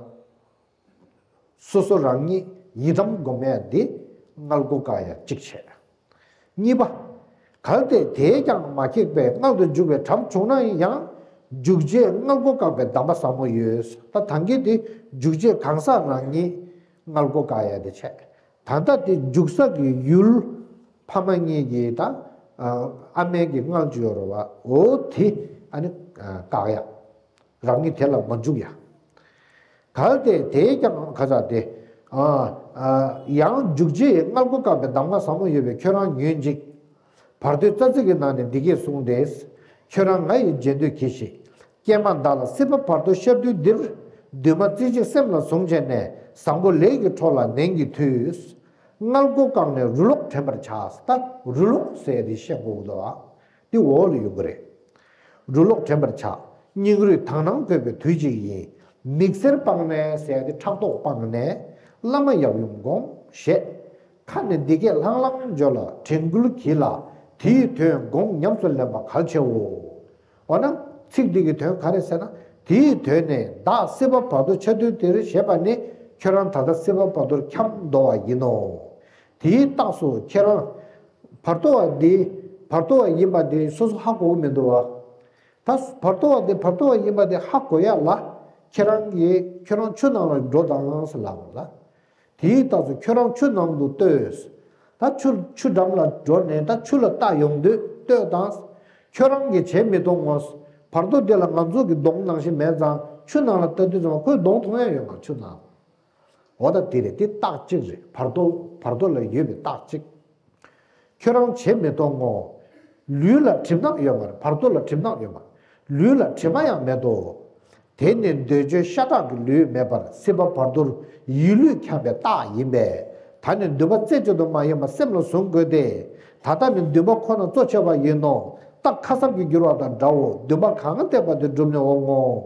སོ་སོ་རང་ཉིད་ཡི་དམ་སྒོམ་ཡ་འདི་མངལ་སྒོ་བཀག་ཡ་གཅིག་བྱས། གཉིས་པ། གལ་ཏེ་དེས་ཀྱང་མ་ཁེགས་པས་མངལ་དུ་འཇུག་པའི་གྲབས་བྱུང་ན་ཡང་འཇུག་བྱེད་མངལ་སྒོ་བཀག་པའི་གདམས་པ་ཟབ་མོ་ཡོད། ད་ད་གིན་དེ་འཇུག་བྱེད་གང་ཟག་རང་ཉིད། མངལ་སྒོ་བཀག་ཡ་དེ་བྱས། ད་ལྟ་དེ་འཇུག་ས་གི་ཡུལ། ཕ་མ་གཉིས་ཀྱི་ད་ཨ་མའི་གི་མངལ་ཅིག་ཡོད་རེད་བ། འོ་དེ་ཨ་ནི་བཀག་ཡ། རང་ཉིད་དེ་ལ་མ་འཇུག་ཡ། གལ་ཏེ་དེས་ཀྱང་ག་ས་དེ། ཡང་འཇུག་བྱེད་མངལ་སྒོ་བཀག་པའི་གདམས་ངག་ཟབ་མོ་ཡོད་པས། ཁྱོད་རང་ཉོན་ཅིག་བར་དོའི་རྩ་ཚིག་གི་ནང་ནས་འདི་སྐད་གསུངས་ཏེ། ཁྱོད་རང་ང་ཡི་རྗེས་ཟློས་གྱིས་ཤིག་ཀྱེ་མ་བདག་ལ་སྲིད་པ་བར་དོར་ཤར་དུས་འདིར། འདུན་མ་རྩེ་གཅིག་སེམས་ལ་བཟུང་བྱས་ནས། བཟང་པོ་ལས་ཀྱི་འཕྲོ་ལ་ནན་གྱིས་མཐུད། མངལ་སྒོ་བཀག་ནས་རུ་ལོག་དྲན་པར་བྱ། ད་རུ་ལོག་ཟེར་དེ་བཤད་དགོས་འདུག་ཨ། དེ་འོག་ལ་ཡོང་གི་རེད། རུ་ལོག་དྲན་པར་བྱ། སྙིང་རུས་དག་སྣང་དགོས་པའི་དུས་གཅིག་ཡིན། མིག་སེར་སྤངས་ནས་ཟེར་ཡ་དེ་ཕྲག་དོག་སྤངས་ནས། བླ་མ་ཡབ་ཡུམ་བསྒོམ་ཞེས། ཁ་ནས་འདི་སྐད་ལྷང་ལྷང་བརྗོད་ལ་དྲན་སྐུལ་གྱིས་ལ། དེའི་དོན་དགོངས་ཉམས་སུ་ལེན་པ་གལ་ཆེའོ། འོ་ན་ཚིག་འདི་གི་དོན་ག་རེ་ཟེར་ན། དེའི་དོན་ནི་བདག་སྲིད་པ་བར་དོ་ཆ་དུས་དེར་ཞེས་པ་ནི། ཁྱོད་རང་ད་ལྟ་སྲིད་པ་བར་དོར་འཁྱམས་འདུག་པ་ཡིན་ནོ། དེའི་རྟགས་སུ་ཁྱེད་རང་བར་དོ་བ་འདི་བར་དོ་བ་ཡིན་པ་དེ་སོ་སོ་ཧ་གོ་གི་མི་འདུག་བ། ད་བར་དོ་བ་དེ་བར་དོ་བ་ཡིན་པ་དེ་ཧ་གོ་ཡ་ལ། ཁྱེད་རང་གིས་ཁྱོད་རང་ཆུ་ནང་ལ་འགྲོ་དང་ཟེར་ལབ་པ་ལ། དེའི་རྟགས་སུ་ཁྱོད་རང་ཆུ་ནང་དུ་ལྟོས། ད་ཆུ་ཆུ་འགྲམ་ལ་འགྲོ་ནས་ད་ཆུ་ལ་ལྟ་ཡོང་དུས་ལྟོས་དང་། ཁྱོད་རང་གིས་བྱེད་མི་གཏོང་ངོ་། བར་དོ་དེ་ལ་ང་ཚོ་གི་གདོང་ནང་བཞིན་མེད་ཙང་། ཆུ་ནང་ལ་ལྟ་དུས་ཙམ་ཁོའི་གདོང་མཐོང་ཡ་ཡོད་མ་རེད་ཆུ་ནང་། འོ་ད་དེ་རེད། དེ་རྟགས་གཅིག་རེད། བར་དོ་བར་དོ་ལ་ཡོད་པའི་རྟགས་གཅིག་ཁྱོད་རང་བྱེད་མི་གཏོང་ངོ་། ལུས་ལ་གྲིབ་ནག་ཡོད་མ་རེད། བར་དོ་ལ་གྲིབ་ནག་ཡོད་མ་རེད། ལུས་ལ་དྲི་མ་ཡང་མེད་དོ། དེ་ནི་འདོད་འཇོའི་ཤ་ཁྲག་གི་ལུས་མེད་པར་སྲིད་པ་བར་དོར་ཡིད་ལུས་འཁྱམས་པའི་རྟགས་ཡིན་པས། ད་ནི་འདུན་པ་རྩེ་གཅིག་ཏུ་མ་ཡེངས་པར་སེམས་ལ་བཟུང་དགོས་ཏེ། ད་ལྟ་ནི་འདུན་པ་ཁོ་ན་གཙོ་ཆེ་བ་ཡིན་ནོ། རྟ་ཁ་སྲབ་ཀྱིས་བསྒྱུར་བ་དང་འདྲའོ། འདུན་པ་གང་བསྟེན་པ་དེ་བསྒྲུབས་ནས་འོང་ངོ་།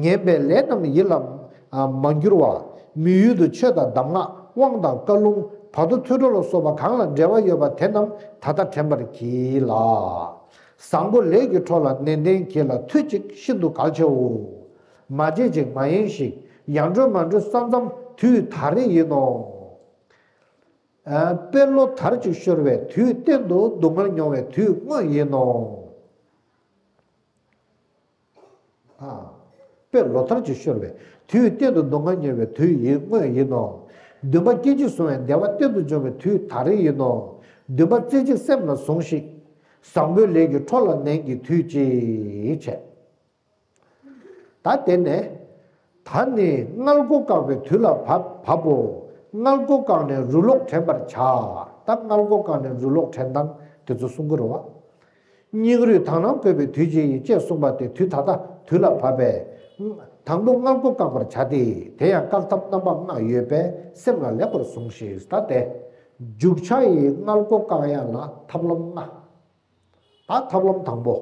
ངན་པའི་ལས་རྣམས་ཡིད་ལ་མ་བསྒྱུར་བ། མི་ཡུལ་དུ་ཆོས་དང་གདམས་ངག་དབང་དང་བཀའ་ལུང་བར་དོ་ཐོས་གྲོལ་ལ་སོགས་པ་གང་ལ་འབྲེལ་བ་ཡོད་པ་དེ་རྣམས་ད་ལྟ་དྲན་པར་གྱིས་ལ། བཟང་པོ་ལས་ཀྱི་འཕྲོ་ལ་ནན་ཏན་གྱིས་ལ་མཐུད་ཅིག་ཤིན་ཏུ་གལ་ཆེའོ། མ་བྱེད་ཅིག་མ་ཡེངས་ཤིག་ཡར་འགྲོ་མར་འགྲོ་ས་མཚམས་དུས་ད་རེས་ཡིན་ནོ། ཨ་དཔེ་ལོ་དར་ཅིག་ཤོར་བའི་དུས་གཏན་དུ་སྡུག་བསྔལ་མྱོང་བའི་དུས་དངོས་ཡིན་ནོ། ཨ། དཔེ་ལོ་ལྟར་གྱིས་ཤོར་བའི་དུས་གཏན་དུ་སྡུག་བསྔལ་མྱོང་བའི་དུས་ཡིན་དངོས་ཡིན་ནོ། འདུན་པ་སྐད་ཅིག་བཟུང་བའི་བདེ་བ་གཏན་དུ་འཇོམས་པའི་དུས་ད་རེས་ཡིན་ནོ། འདུན་པ་རྩེ་གཅིག་སེམས་ལ་ཟུངས་ཤིག་བཟང་པོའི་ལས་ཀྱི་འཕྲོ་ལ་ནན་གྱིས་མཐུད་ཅིག་བྱས། ད་དེ་ནས། ད་ནི་མངལ་སྒོ་བཀག་པའི་དུས་ལ་བབ་བབ་བོ། མངལ་སྒོ་བཀག་ནས་རུ་ལོག་དྲན་པར་བྱ། ད་མངལ་སྒོ་བཀག་ནས་རུ་ལོག་དྲན་སྟངས་དེ་ཚོ་གསུང་གི་རེད་བ། སྙིང་རུས་དག་སྣང་དགོས་པའི་དུས་ཅིག་ཡིན་ཅེས་གསུངས་པ་དེ་དུས་ད་ལྟ་དུས་ལ་བབ་པས། དང་པོ་མངལ་སྒོ་བཀག་པར་བྱ་སྟེ། དེ་ཡང་བཀག་ཐབས་རྣམ་པ་ལྔ་ཡོད་པས་སེམས་ལ་ལེགས་པར་ཟུངས་ཤིག་ད་དེ། འཇུག་བྱ་ཡི་མངལ་སྒོ་བཀག་ཡ་ལ་ཐབས་ལམ་ལྔ། ད་ཐབས་ལམ་དང་པོ།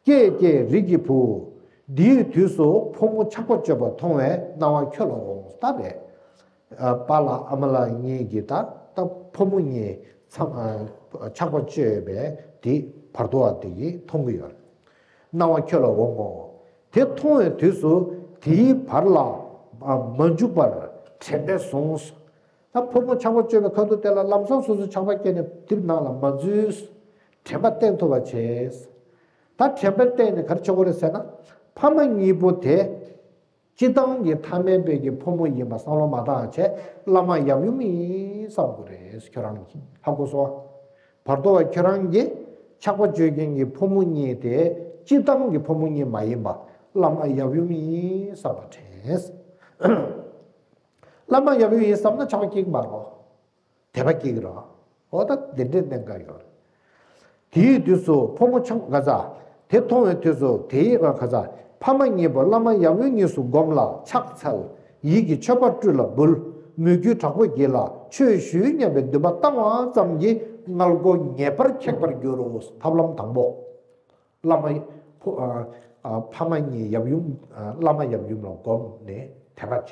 ཀྱེ་ཀྱེ་རིགས་ཀྱི་བུ། འདིའི་དུས་སུ་ཕོ་མོ་ཆགས་པ་སྤྱོད་པ་མཐོང་བས་སྣང་བ་ཁྱོད་ལ་འོང་ད་རེད། ཨ་པཱ་ལགས་ཨ་མ་ལགས་གཉིས་ཀྱིས་ད་ད་ཕོ་མོ་གཉིས་མཚམས་ཨ་ཆགས་པ་སྤྱོད་པའི་དེ་བར་དོ་བ་དེ་གིས་མཐོང་གི་ཡོད་རེད། སྣང་བ་ཁྱོད་ལ་འོང་ངོ་། དེ་མཐོང་བའི་དུས་སུ་དེའི་བར་ལ་ཨ་མ་འཇུག་པར་དྲན་པས་ཟུངས། ད་ཕོ་མོ་ཆགས་པ་སྤྱོད་པའི་ཁ་ཐུག་དེ་ལ་ལམ་སང་སོ་སོ་ཆགས་པ་སྐྱེས་ནས་དེབ་ནང་ལ་མ་འཛུལ། དྲན་པ་བསྟེན་ཐུབ་པ་བྱས། ད་དྲན་པ་བསྟེན་ནས་ག་རེ་བྱེད་དགོས་རེད་ཟེར་ན། ཕ་མ་གཉིས་པོ་དེ། སྤྱི་བཏང་གི་ཐ་མལ་པའི་གི་ཕོ་མོ་ཡིན་པ་བསམ་བློ་མ་བཏང་བྱས་བླ་མ་ཡབ་ཡུམ་ཡིན་བསམ་དགོས་རེད་ཁྱོད་རང་གིས་ཧ་གོ་སོང་། བར་དོ་བ་ཁྱོད་རང་གིས་ཆགས་པ་སྤྱོད་མཁན་གྱི་ཕོ་མོ་གཉིས་དེ་སྤྱི་བཏང་གི་ཕོ་མོ་གཉིས་མ་ཡིན་པ་བླ་མ་ཡབ་ཡུམ་ཡིན་བསམ་པ་དྲན། བླ་མ་ཡབ་ཡུམ་ཡིན་བསམ་ན་ཆགས་པ་སྐྱེ་གི་མ་རེད། དད་པ་སྐྱེ་གི་རེད། འོ་ད་དེ་འདྲའི་གནད་འགག་ཡོད་རེད། དེའི་དུས་སུ་ཕོ་མོ་ཆགས་ག་ས། དེ་མཐོང་བའི་དུས་སུ་དེའི་ཨ་ག་ས། ཕ་མ་གཉིས་པོ་བླ་མ་ཡབ་ཡུམ་གཉིས་སུ་བསྒོམ་ལ་ཕྱག་འཚལ། ཡིད་ཀྱི་མཆོད་པ་སྤྲུལ་ལ་འབུལ། མོས་གུས་དྲག་པོ་བགྱིས་ལ་ཆོས་ཞུ་སྙམ་པའི་འདུན་པ་བཏང་བ་ཙམ་གྱིས་མངལ་སྒོ་ངེས་པར་ཁེགས་པར་འགྱུར་རོ། ཐབས་ལམ་དང་པོ། བླ་མ་ཕོ་ཨ་ཨ་ཕ་མ་གཉིས་ཡབ་ཡུམ་ཨ་བླ་མ་ཡབ་ཡུམ་ལ་བསྒོམས་ནས་དད་པ་བྱས་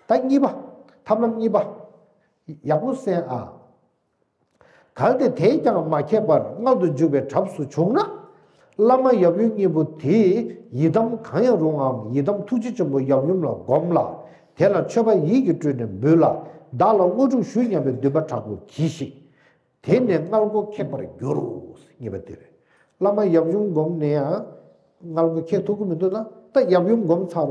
ཏེ། ད་གཉིས་པ། ཐབས་ལམ་གཉིས་པ། ཡག་པོ་གསན་ཨ། གལ་ཏེ་དེས་ཀྱང་མ་ཁེགས་པར་མངལ་དུ་འཇུག་པའི་གྲབས་སུ་བྱུང་ན། བླ་མ་ཡབ་ཡུམ་གཉིས་པོ་དེས་ཡི་དམ་གང་ཡང་རུང་ངམ་ཡི་དམ་ཐུགས་རྗེ་ཆེན་པོ་ཡབ་ཡུམ་ལ་བསྒོམ་ལ། དེ་ལ་མཆོད་པ་ཡིད་ཀྱིས་སྤྲུལ་ནས་འབུལ་ལ། བདག་ལ་དངོས་གྲུབ་ཞུ་སྙམ་པའི་འདུན་པ་དྲག་པོ་གྱིས་ཤིག་དེ་ནས་མངལ་སྒོ་ཁེགས་པར་འགྱུར་རོ། གཉིས་པ་དེ་རེད། བླ་མ་ཡབ་ཡུམ་བསྒོམས་ནས་ཡང་མངལ་སྒོ་ཁེགས་ཐུབ་ཀྱི་མི་འདུག་ན། ད་ཡབ་ཡུམ་བསྒོམས་ཚར་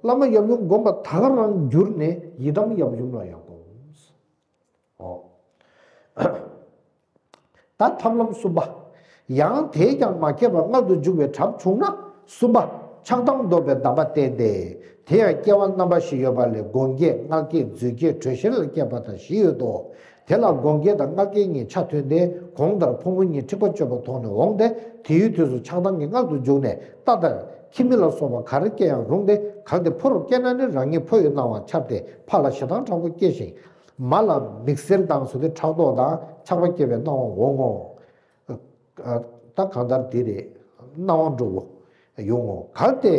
བ། བླ་མ་ཡབ་ཡུམ་བསྒོམ་པ་ད་ག་རང་གྱུར་ནས་ཡི་དམ་ཡབ་ཡུམ་ལ་ཡང་བསྒོམ། ཨོ། ད་ཐབས་ལམ་གསུམ་པ། ཡང་དེས་ཀྱང་མ་ཁྱབ་པར་མངལ་དུ་འཇུག་པའི་གྲབས་བྱུང་ན། གསུམ་པ། ཆགས་སྡང་ལྡོག་པའི་གདམས་པ་བསྟེན་ཏེ། དེ་ཡང་སྐྱེ་བ་རྣམ་པ་བཞི་ཡོད་པ་ལས་སྒོམ་སྐྱེས་མངལ་སྐྱེས་མཛོད་སྐྱེས་དྲོད་གཤེར་ལ་སྐྱེས་པ་དང་བཞི་ཡོད་དོ། དེ་ལ་སྒོམ་སྐྱེས་དང་མངལ་སྐྱེས་གཉིས་ཆ་མཐུན་ཏེ། གོང་ལྟར་ཕོ་མོ་གཉིས་འཁྲིག་པ་སྤྱོད་པ་ཐོག་ནས་འོངས་ཏེ། དེའི་དུས་སུ་ཆགས་སྡང་གིས་མངལ་དུ་འཇུག་ནས་རྟ་དང་ཁྱི་མི་ལ་སོགས་པ་ག་རེ་སྐྱེ་ཡང་རུང་སྟེ། གལ་ཏེ་ཕོ་རུ་སྐྱེས་ན་ནི། རང་ཉིད་ཕོ་ཡི་སྣང་བ་འཆར་ཏེ་ཕ་ལ་ཞེ་སྡང་དྲག་པོ་སྐྱེ་ཞིང་། མ་ལ་མིག་སེར་དང་ཟེར་དུས་ཕྲག་དོག་དང་ཆགས་པ་སྐྱེ་བའི་སྣང་བ་འོང་ངོ་། ད་གང་ལྟར་དེ་རེད། སྣང་བ་འགྲོ་བོ་ཡོང་ངོ་། གལ་ཏེ་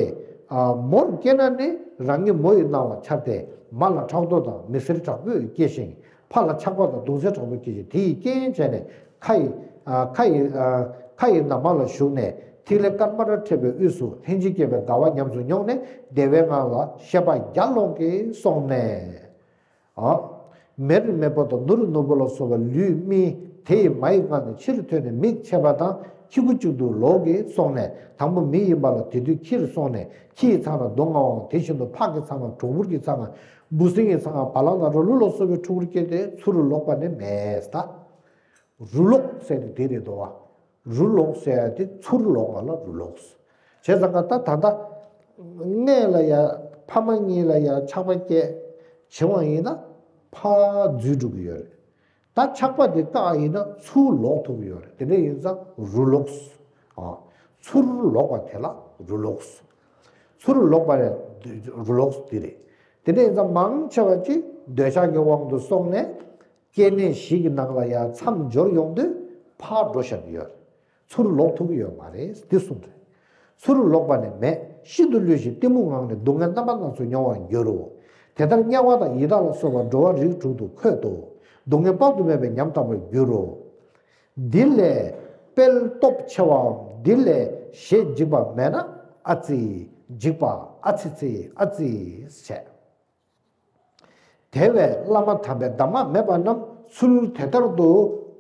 མོར་སྐྱེས་ན་ནི། རང་ཉིད་མོ་ཡི་སྣང་བ་འཆར་ཏེ་མ་ལ་ཕྲག་དོག་དང་མིག་སེར་དྲག་པོས་སྐྱེ་ཞིང་། ཕ་ལ་ཆགས་པ་དང་གདུང་སེམས་དྲག་པོ་སྐྱེ་ཞིང་། དེ་ཡི་རྐྱེན་བྱས་ནས་ཁ་ཡི་ཁ་ཡི་ཁ་ཡི་ན་མ་ལ་ཞུགས་ནས། ཐིག་ལེ་དཀར་དམར་འཕྲད་པའི་དབུས་སུ་ལྷན་ཅིག་སྐྱེས་པའི་དགའ་བ་ཉམས་སུ་མྱོང་ནས་བདེ་བའི་ངང་ལ་ཤེས་པ་རྒྱ་ལོག་གིས་སོང་ནས། ཨ། མེར་མེར་པོ་དང་ནུར་ནུར་པོ་ལ་སོགས་པ་ལུས་རྨིས། དེ་ཡི་མ་ཡི་མངལ་ནས་ཕྱིར་ཐོན་ནས་མིག་ཕྱེ་བ་དང་ཁྱི་གུ་གཅིག་ཏུ་ལོག་གིས་སོང་ནས། དང་པོ་མི་ཡིན་པ་ལ་དེ་དུས་ཁྱིར་སོང་ནས། ཁྱི་ཡི་ཚང་ན་སྡུག་བསྔལ་བའང་། དེ་བཞིན་དུ་ཕག་གི་ཚང་ན་གྲོག་སྦུར་གྱི་ཚང་ན་འབུ་སྲིན་གྱི་ཚང་ན་བ་ལང་དང་ར་ལུག་ལ་སོགས་པའི་ཕྲུ་གུར་སྐྱེས་ཏེ་ཚུར་ལོག་པ་ནི་མེད་ད། རུ་ལོག་ཟེར་ནི་དེ་རེད་དོ། རུ་ལོག་ཟེར་ཡ་དེ་ཚུར་ལོག་པ་ལ་རུ་ལོག་ཟེར། བྱས་ཙང་ཀ་ད་ད་ལྟ་མངལ་ལ་ཡ་ཕ་མ་གཉིས་ལ་ཡ་ཆགས་པ་སྐྱེས་བྱུང་བ་ཡིན་ན་ཕར་འཛུལ་འགྲོ་གི་ཡོད་རེད། ད་ཆགས་པ་དེ་བཀག་ཡིན་ན་ཚུར་ལོག་ཐུབ་ཀྱི་ཡོད་རེད། དེ་འདྲ་ཡིན་ཙང་རུ་ལོག་ཟེར། ཨ། ཚུར་ལོག་པ་དེ་ལ་རུ་ལོག་ཟེར། ཚུར་ལོག་པ་རེད། རུ་ལོག་ཟེར་དེ་རེད། དེ་འདྲ་ཡིན་ཙང་མང་ཆེ་བ་ཅིག་འདོད་ཆགས་ཀྱི་དབང་དུ་སོང་ནས། སྐྱེ་གནས་བཞི་གི་ནང་ལ་ཡང་མཚམས་སྦྱོར་ཡོང་དུས་ཕར་འགྲོ་བཞག་གི་ཡོད་རེད། ཚུར་ལོག་ཐུབ་ཀྱི་ཡོད་མ་རེད། འདི་གསུངས་རེད། ཚུར་ལོག་པ་ནི་མེད། ཤིན་ཏུ་བསླུས་ཤིང་གཏི་མུག་ངང་ནས་སྡུག་བསྔལ་རྣམ་པ་སྣ་ཚོགས་མྱོང་བར་འགྱུར་རོ། དེ་ལྟར་དམྱལ་བ་དང་ཡི་དྭགས་ལ་སོགས་པ་འགྲོ་བ་རིགས་དྲུག་ཏུ་འཁོད་དོ། སྡུག་བསྔལ་དཔག་ཏུ་མེད་པའི་ཉམ་ཐག་པར་འགྱུར་རོ། འདི་ལས་དཔལ་སྟོབས་ཆེ་བའམ་འདི་ལས་ཞེ་འཇིགས་པ་མེད་ན། ཨ་ཙི། འཇིགས་པ། ཨ་ཙི་ཙི། ཨ་ཙི་བྱས། དེ་བས་བླ་མ་དམ་པའི་གདམས་ངག་མེད་པ་རྣམས་ཚུལ་དེ་ལྟར་དུ་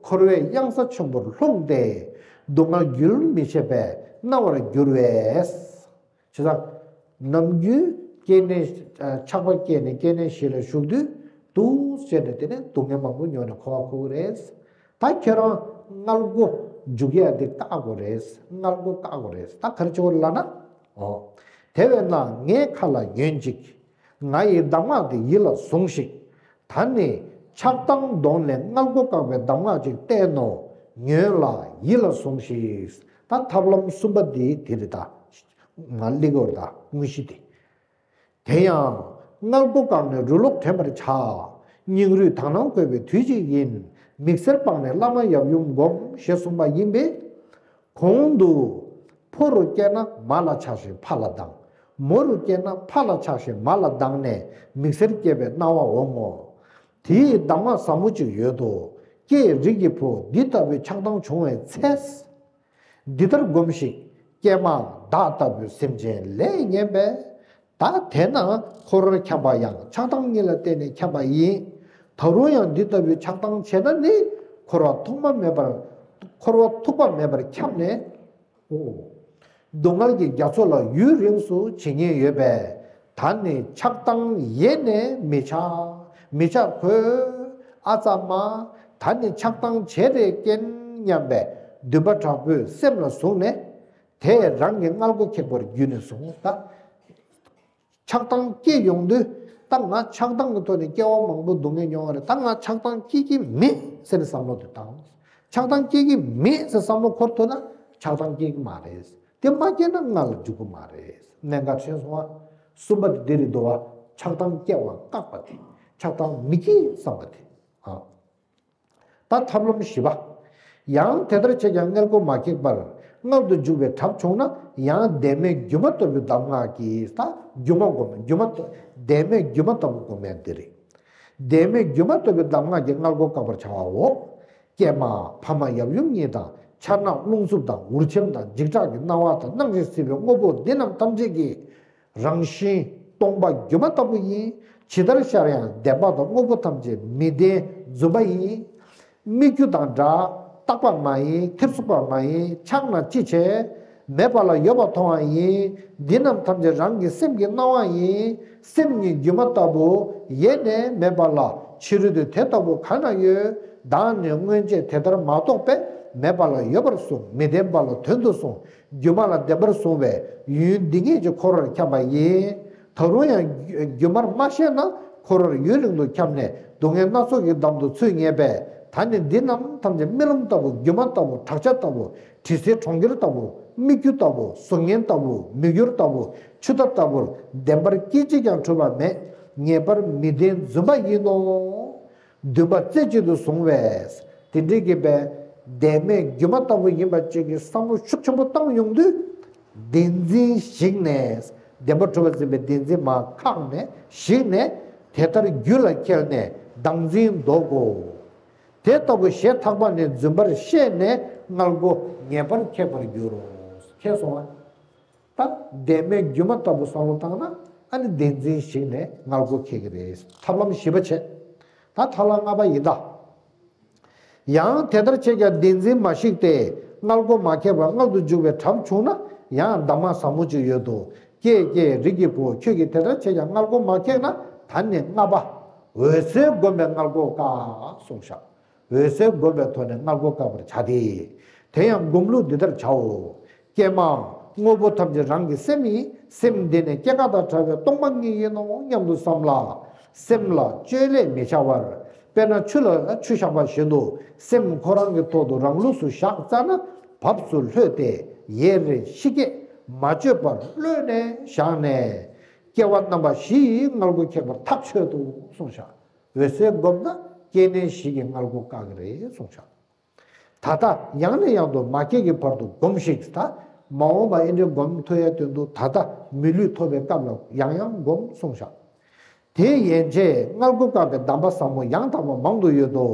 འཁོར་བའི་གཡང་ས་ཆེན་པོར་ལྷུང་སྟེ། སྡུག་བསྔལ་རྒྱུན་མི་འཆད་པས་མནར་བར་འགྱུར་བས། བྱས་ཙང་། ནམ་རྒྱུན་སྐྱེ་གནས་ཆགས་པ་སྐྱེས་ནས་སྐྱེ་གནས་བཞི་ལ་ཞུགས་དུས་འདུག་ཟེར་ནས་དེ་ནས་སྡུག་བསྔལ་མང་པོ་མྱོང་ནས་འཁོར་བ་འཁོར་གི་རེད། ད་ཁྱེད་རང་མངལ་སྒོ་འཇུག་ཡ་དེ་བཀག་དགོས་རེད། མངལ་སྒོ་བཀག་དགོས་རེད། ད་ག་རེ་བྱེད་དགོས་ལབ་ན། ཨོ། དེ་བས་ན་ངའི་ཁ་ལ་ཉོན་ཅིག་ང་ཡི་གདམས་ངག་འདི་ཡིད་ལ་ཟུངས་ཤིག་ད་ནི་ཆགས་སྡང་གདོང་ལས་མངལ་སྒོ་བཀག་པའི་གདམས་ངག་ཅིག་བསྟན་ནོ། ཉོན་ལ་ཡིད་ལ་ཟུངས་ཤིག་ད་ཐབས་ལམ་གསུམ་པ་འདི་དེ་རེད་ད། ང་ལེགས་འོར་ད་དངོས་གཞི་དེ། དེ་ཡང་མངལ་སྒོ་བཀག་ནས་རུ་ལོག་དྲན་པར་བྱ། སྙིང་རུས་དག་སྣང་དགོས་པའི་དུས་གཅིག་ཡིན། མིག་སེར་སྤངས་ནས་བླ་མ་ཡབ་ཡུམ་བསྒོམ་ཞེས་གསུངས་པ་ཡིན་པས། གོང་དུ་ཕོ་རུ་སྐྱེས་ན་མ་ལ་ཆགས་ཤིང་ཕ་ལ་སྡང་། མོ་རུ་སྐྱེས་ན་ཕ་ལ་ཆགས་ཤིང་མ་ལ་སྡང་ནས་མིག་སེར་སྐྱེས་པའི་སྣང་བ་འོང་ངོ་། དེའི་གདམས་ངག་ཟབ་མོ་ཅིག་ཡོད་དོ། ཀྱེ་རིགས་ཀྱི་བུ། འདི་ལྟ་བུའི་ཆགས་སྡང་བྱུང་བའི་ཚེ། འདི་ལྟར་སྒོམས་ཤིག་ཀྱེ་མ། བདག་ལྟ་བུའི་སེམས་ཅན་ལས་ངན་པས། ད་དེས་ན་འཁོར་བར་འཁྱམས་པ་ཡང་ཆགས་སྡང་གཉིས་ལ་བརྟེན་ནས་འཁྱམས་པ་ཡིན། ད་རུང་ཡང་འདི་ལྟ་བུའི་ཆགས་སྡང་བྱས་ན་ནི། འཁོར་བ་ཐོག་མ་མེད་པར། འཁོར་བ་ཐུག་པ་མེད་པར་འཁྱམས་ནས། ཨོ། སྡུག་བསྔལ་གྱི་རྒྱ་མཚོ་ལ་ཡུན་རིང་སུ་བྱེད་ཉེན་ཡོད་པས། ད་ནི་ཆགས་སྡང་ཡེ་ནས་མི་བྱ། མི་བྱ་གོས། ཨ་ཙ་མ། ད་ནི་ཆགས་སྡང་བྱེད་རེ་སྐྱེན་སྙམ་པའི་འདུན་པ་དྲག་པོས་སེམས་ལ་བཟུང་ནས། དེས་རང་གི་མངལ་སྒོ་ཁེགས་པར་གྱུར་ནས་བཟུང་ད། ཆགས་སྡང་སྐྱེ་ཡོང་དུས། ད་ང་ཆགས་སྡང་གི་ཐོག་ནས་སྐྱེ་བ་མང་པོ་སྡུག་བསྔལ་མྱོང་བ་རེད། ད་ང་ཆགས་སྡང་སྐྱེ་གི་མེད་ཟེར་ནས་བསམ་བློ་དེ་བཏང་། ཆགས་སྡང་སྐྱེ་གི་མེད་ཟེར་བསམ་བློ་འཁོར་ཐུབ་ན་ཆགས་སྡང་སྐྱེ་གི་མ་རེད། དེ་མ་སྐྱེས་ན་མངལ་ལ་འཇུག་གི་མ་རེད། གནད་འགག་ཕྱིན་སོང་བ། གསུམ་པ་དེ་འདི་རེད་འདུག་བ། ཆགས་སྡང་སྐྱེ་བ་བཀག་པ་དེ། ཆགས་སྡང་མི་སྐྱེ་བསམ་པ་དེ། ཨ། ད་ཐབས་ལམ་བཞི་པ། ཡང་དེ་ལྟར་བྱས་ཀྱང་མངལ་སྒོ་མ་ཁེགས་པར་མངལ་དུ་འཇུག་པའི་གྲབས་བྱུང་ན། ཡང་བཟླས་མེད་སྒྱུ་མ་ལྟ་བུའི་གདམས་ངག་གིས། ད་སྒྱུ་མ་སྒོམ། སྒྱུ་མ་ལྟ། བཟླས་མེད་སྒྱུ་མ་ལྟ་བུ་སྒོམ་ཡང་འདི་རེད། བཟླས་མེད་སྒྱུ་མ་ལྟ་བུའི་གདམས་ངག་གིས་མངལ་སྒོ་བཀག་པར་བྱ་བའོ། ཀྱེ་མ། ཕ་མ་ཡབ་ཡུམ་གཉིས་དང་། ཕྱག་ན་རླུང་འཚུབ་དང་། འུར་ཆེམ་དང་། འཇིགས་སྐྲག་གི་སྣང་བ་དང་། སྣང་ཞིང་སྲིད་པའི་དངོས་པོ་འདི་རྣམས་ཐམས་ཅད་ཀྱི་རང་བཞིན་སྟོང་པ་སྒྱུ་མ་ལྟ་བུ་ཡིན། ཇི་ལྟར་ཤར་ཡང་བདེན་པ་དང་། དངོས་པོ་ཐམས་ཅད་མི་བདེན་རྫུན་པ་ཡིན། སྨིག་རྒྱུ་དང་འདྲ། རྟག་པ་མ་ཡིན། ཐེར་ཟུག་པ་མ་ཡིན། ཆགས་ན་ཅི་བྱེད། མེད་པ་ལ་ཡོད་པར་མཐོང་བ་ཡིན། འདི་རྣམས་ཐམས་ཅད་རང་གི་སེམས་ཀྱི་སྣང་བ་ཡིན། སེམས་ཉིད་སྒྱུ་མ་ལྟ་བུ་ཡེ་ནས་མེད་པ་ལ་ཕྱི་རོལ་དུ་དེ་ལྟ་བུ་གང་ན་ཡོད། བདག་ནི་སྔོན་ཆད་དེ་ལྟར་མ་རྟོགས་པས་མེད་པ་ལ་ཡོད་པར་གསུངས། མི་ལྡན་པ་ལ་དོན་དུ་གསུངས། སྒྱུ་མ་ལ་བདེན་པར་བཟུང་བས་ཡུལ་འདི་སྙེད་ཀྱི་འཁོར་བར་འཁྱམས་པ་ཡིན། ད་རུང་ཡང་སྒྱུ་མར་མ་ཤེས་ན་འཁོར་བར་ཡུན་རིང་དུ་འཁྱམས་ནས་སྡུག་བསྔལ་སྣ་ཚོགས་ཀྱི་འདམ་དུ་ཚུད་ངེས་པས། ད་ནི་འདི་རྣམས་ཐམས་ཅད་རྨི་ལམ་ལྟ་བུ། སྒྱུ་མ་ལྟ་བུ། བྲག་ཆ་ལྟ་བུ། དྲི་ཟའི་གྲོང་ཁྱེར་ལྟ་བུ། སྨིག་རྒྱུ་ལྟ་བུ། གཟུགས་བརྙན་ལྟ་བུ། མིག་ཡོར་ལྟ་བུ། ཆུ་ཟླ་ལྟ་བུར་བདེན་པར་སྐད་ཅིག་ཀྱང་གྲུབ་པ་མེད། ངེས་པར་མི་བདེན་རྫུན་པ་ཡིན་ནོ། འདུན་པ་རྩེ་གཅིག་ཏུ་བཟུང་བས། དེ་འདྲའི་གི་བས་བདེན་མེད་སྒྱུ་མ་ལྟ་བུ་ཡིན་པ་ཅིག་གི་བསམ་བློ་ཤུགས་ཆེན་པོ་བཏང་ཡོང་དུས། བདེན་འཛིན་ཞིག་ནས། བདེན་པར་གྲུབ་པར་འཛིན་པའི་བདེན་འཛིན་མར་ཁེགས་ནས་ཞིག་ནས། དེ་ལྟར་རྒྱུད་ལ་ཁྱེར་ནས་བདག་འཛིན་ལྡོག་གོ། དེ་ལྟ་བུ་ཞེ་ཐག་པ་ནས་རྫུན་པར་ཤེས་ནས་མངལ་སྒོ་ངེས་པར་ཁེགས་པར་འགྱུར་རོ། ཁེགས་སོང་བ། ད་བདེན་མེད་སྒྱུ་མ་ལྟ་བུ་བསམ་བློ་བཏང་ན་ཨ་ནི་བདེན་འཛིན་ཞིག་ནས་མངལ་སྒོ་ཁེགས་ཀྱི་རེད། ཐབས་ལམ་བཞི་པ་བྱས། ད་ཐབས་ལམ་ལྔ་པ་ཡིན་ད། ཡང་དེ་ལྟར་བྱས་ཀྱང་བདེན་འཛིན་མ་ཞིག་སྟེ། མངལ་སྒོ་མ་ཁེགས་པར་མངལ་དུ་འཇུག་པའི་གྲབས་བྱུང་ན་ཡང་གདམས་ངག་ཟབ་མོ་ཅིག་ཡོད་དོ། ཀྱེ་ཀྱེ་རིགས་ཀྱི་བུ། ཁྱོད་ཀྱིས་དེ་ལྟར་བྱས་ཀྱང་མངལ་སྒོ་མ་ཁེགས་ན་ད་ནི་ལྔ་པ། འོད་གསལ་བསྒོམས་པས་མངལ་སྒོ་བཀག་གསུངས་ཤག་འོད་གསལ་བསྒོམས་པའི་ཐོག་ནས་མངལ་སྒོ་བཀག་པར་བྱ་སྟེ། དེ་ཡང་སྒོམ་ལུགས་འདི་ལྟར་བྱའོ། ཀྱེ་མ། དངོས་པོ་ཐམས་ཅད་རང་གི་སེམས་ཡིན། སེམས་འདི་ནི་སྐྱེ་འགག་དང་བྲལ་བའི་སྟོང་པ་ཉིད་ཡིན་ནོ་སྙམ་དུ་བསམ་ལ། སེམས་ལ་བཅོས་བསླད་མི་བྱ་བར། དཔེར་ན་ཆུ་ལ་ཆུ་བཞག་པ་བཞིན་དུ་སེམས་ཁོ་རང་གི་ཐོག་ཏུ་རང་ལུགས་སུ་བཞག་བཙལ་ན་བབས་སུ་ལྷོད་དེ་ཡེ་རེ་ཤི་སྐད་མ་བཅོས་པར་གློད་ནས་བཞག་ནས། སྐྱེ་བ་རྣམ་པ་བཞི་ཡི་མངལ་སྒོ་ཁེགས་པར་ཐག་ཆོད་དོ་གསུངས་ཤག་འོད་གསལ་བསྒོམས་ན་སྐྱེ་གནས་བཞི་གི་མངལ་སྒོ་བཀག་གི་རེད་གསུངས་ཤག་ད་ལྟ་ཡང་ནས་ཡང་དུ་མ་སྐྱེས་ཀྱི་བར་དུ་སྒོམས་ཤིག་ད་མ་འོངས་པ་ཨེ་འདྲའི་སྒོམ་ཐུབ་ཡའི་དོན་དུ་ད་ལྟ་མི་ལུས་ཐོབ་པའི་སྐབས་ལ་ཡང་ཡང་སྒོམས་གསུངས་ཤག་དེ་ཡན་ཆད་མངལ་སྒོ་བཀག་པའི་གདམས་པ་ཟབ་མོ་ཡང་དག་པ་མང་དུ་ཡོད་དོ།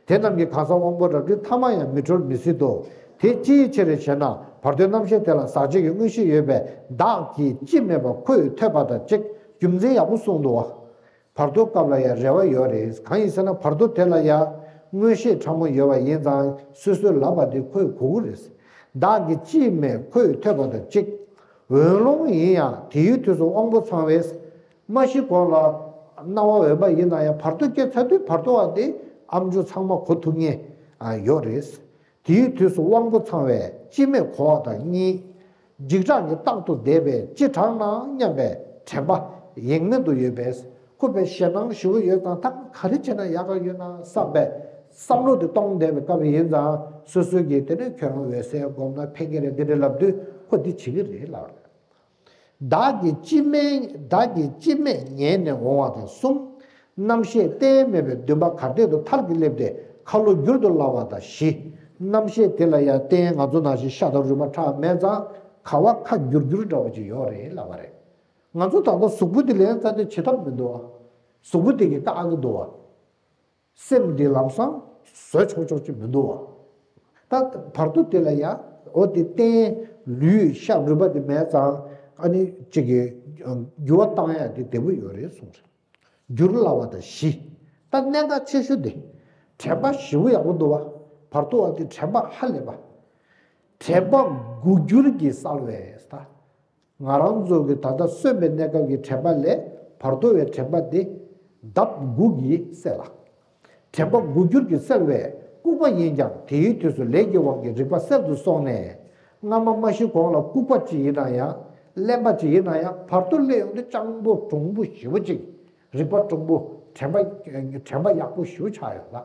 དེ་རྣམས་ཀྱི་གང་ཟག་དབང་པོ་རབ་རིབ་ཐ་མ་ཡང་མི་གྲོལ་མི་སྲིད་དོ། དེ་ཅིའི་ཕྱིར་ཞེ་ན། བར་དོའི་རྣམ་ཤེས་དེ་ལ་ཟག་བཅས་ཀྱི་མངོན་ཤེས་ཡོད་པས་བདག་གིས་ཅི་སྨྲས་པ་ཁོས་ཐོས་པ་དང་གཅིག་རྒྱུ་མཚན་ཡག་པོ་གསུངས་འདུག་བ། བར་དོ་སྐབས་ལ་ཡང་རེ་བ་ཡོད་རེད། གང་ཡིན་ཟེར་ན་བར་དོ་དེ་ལ་ཡང་མངོན་ཤེས་ཕྲ་མོ་ཡོད་པ་ཡིན་ཙང་སོ་སོའི་ལབ་པ་དེ་ཁོས་གོ་གི་རེད། བདག་གིས་ཅི་སྨྲས་ཁོས་ཐོས་པ་དང་གཅིག་འོན་ཀློང་ཡིན་ཡང་དེའི་དུས་སུ་དབང་པོ་ཚང་བས། མ་ཤི་གོང་ལ་སྣང་བ་འོན་པ་ཡིན་ན་ཡང་བར་དོ་སྐྱེས་ཚར་དུས་བར་དོ་བ་དེ་ཨམ་ཅོག་ཚང་མ་གོ་ཐུབ་ངེས་ཡོད་རེད། དེའི་དུས་སུ་དབང་པོ་ཚང་བས་ཅི་སྨྲས་གོ་བ་དང་གཉིས། འཇིགས་སྐྲག་གིས་རྟག་ཏུ་བདས་པས་ཅི་དྲག་ན་སྙམ་པའི་དྲན་པ་ཡེངས་མེད་དུ་ཡོད་པས་ཁོ་པའི་ཞེད་སྣང་ཞེ་པོ་ཡོད་ཙང་ད་ག་རེ་བྱས་ན་ཡག་ག་ཡོད་ན་བསམ་པའི་བསམ་བློ་དེ་གཏོང་བསྡད་པའི་སྐབས་ཡིན་ཙང་སོ་སོ་གིས་དེ་ནས་ཁྱོད་རང་འོད་གསལ་སྒོམ་ན་ཕན་གྱི་རེད་འདི་འདྲ་ལབ་དུས་ཁོ་འདི་བྱེད་ཀྱི་རེད་ལབ་རེད། བདག་གིས་ཅི་སྨྲས། བདག་གིས་ཅི་སྨྲས་ཉན་ནས་འོང་བ་དང་གསུམ། རྣམ་ཤེས་གཏན་མེད་པའི་འདུན་པ་གར་སྟེགས་དུ་མཐར་གྱིས་སླེབས་ཏེ་ཁ་ལོ་བསྒྱུར་དུ་སླ་བ་དང་བཞི། རྣམ་ཤེས་དེ་ལ་ཡང་རྟེན་ང་ཚོ་ནང་བཞིན་ཤ་དང་རུས་པ་ཁྲག་མེད་ཙང་ཁ་བ་ཁ་བསྒྱུར་བསྒྱུར་འདྲ་བོ་ཅིག་ཡོད་རེད་ལབ་པ་རེད། ང་ཚོ་ད་ལྟ་གཟུགས་པོ་འདི་ལེན་ཙམ་དེ་བྱེད་ཐབས་མི་འདུག་བ། གཟུགས་པོ་འདི་གིས་བཀག་གི་འདུག་བ། སེམས་འདི་ལམ་སང་བཟོད་ཆོག་ཆོག་ཅིག་མི་འདུག་བ། ད་བར་དོ་དེ་ལ་ཡ་འོ་དེ་རྟེན་ལུས་ཤ་རུས་པ་དེ་མེད་ཙང་ཨ་ནི་གཅིག་གི་འགྱུར་བ་བཏང་ཡ་དེ་བདེ་པོ་ཡོད་རེད་གསུངས་རེད། འགྱུར་སླ་བ་དང་བཞི། ད་གནད་འགག་ཆེ་ཤོས་དེ་དྲན་པ་ཞེ་པོ་ཡག་པོ་འདུག་བ། བར་དོ་བ་དེ་དྲན་པ་ཧ་ལས་པ། དྲན་པ་འགུག་འགྱུར་གྱི་གསལ་བས་ད། ང་རང་ཚོ་གི་ད་ལྟ་གསོན་པའི་གནས་སྐབས་ཀྱི་དྲན་པ་ལས་བར་དོ་བའི་དྲན་པ་དེ་ལྡབ་དགུ་གིས་གསལ་ལ། དྲན་པ་འགུག་འགྱུར་གྱི་གསལ་བས་ལྐུགས་པ་ཡིན་ཀྱང་དེའི་དུས་སུ་ལས་ཀྱི་དབང་གིས་རིག་པ་གསལ་དུ་སོང་ནས། སྔ་མ་མ་ཤི་གོང་ལ་ལྐུགས་པ་ཅིག་ཡིན་ན་ཡང་གླེན་པ་ཅིག་ཡིན་ན་ཡང་བར་དོ་སླེབས་ཡོང་དུས་སྤྱང་པོ་གྲུང་པོ་ཞེ་པོ་ཅིག་རིག་པ་གྲུང་པོ་དྲན་པ་དྲན་པ་ཡག་པོ་ཞེ་པོ་ཆགས་ཡོད་ལ།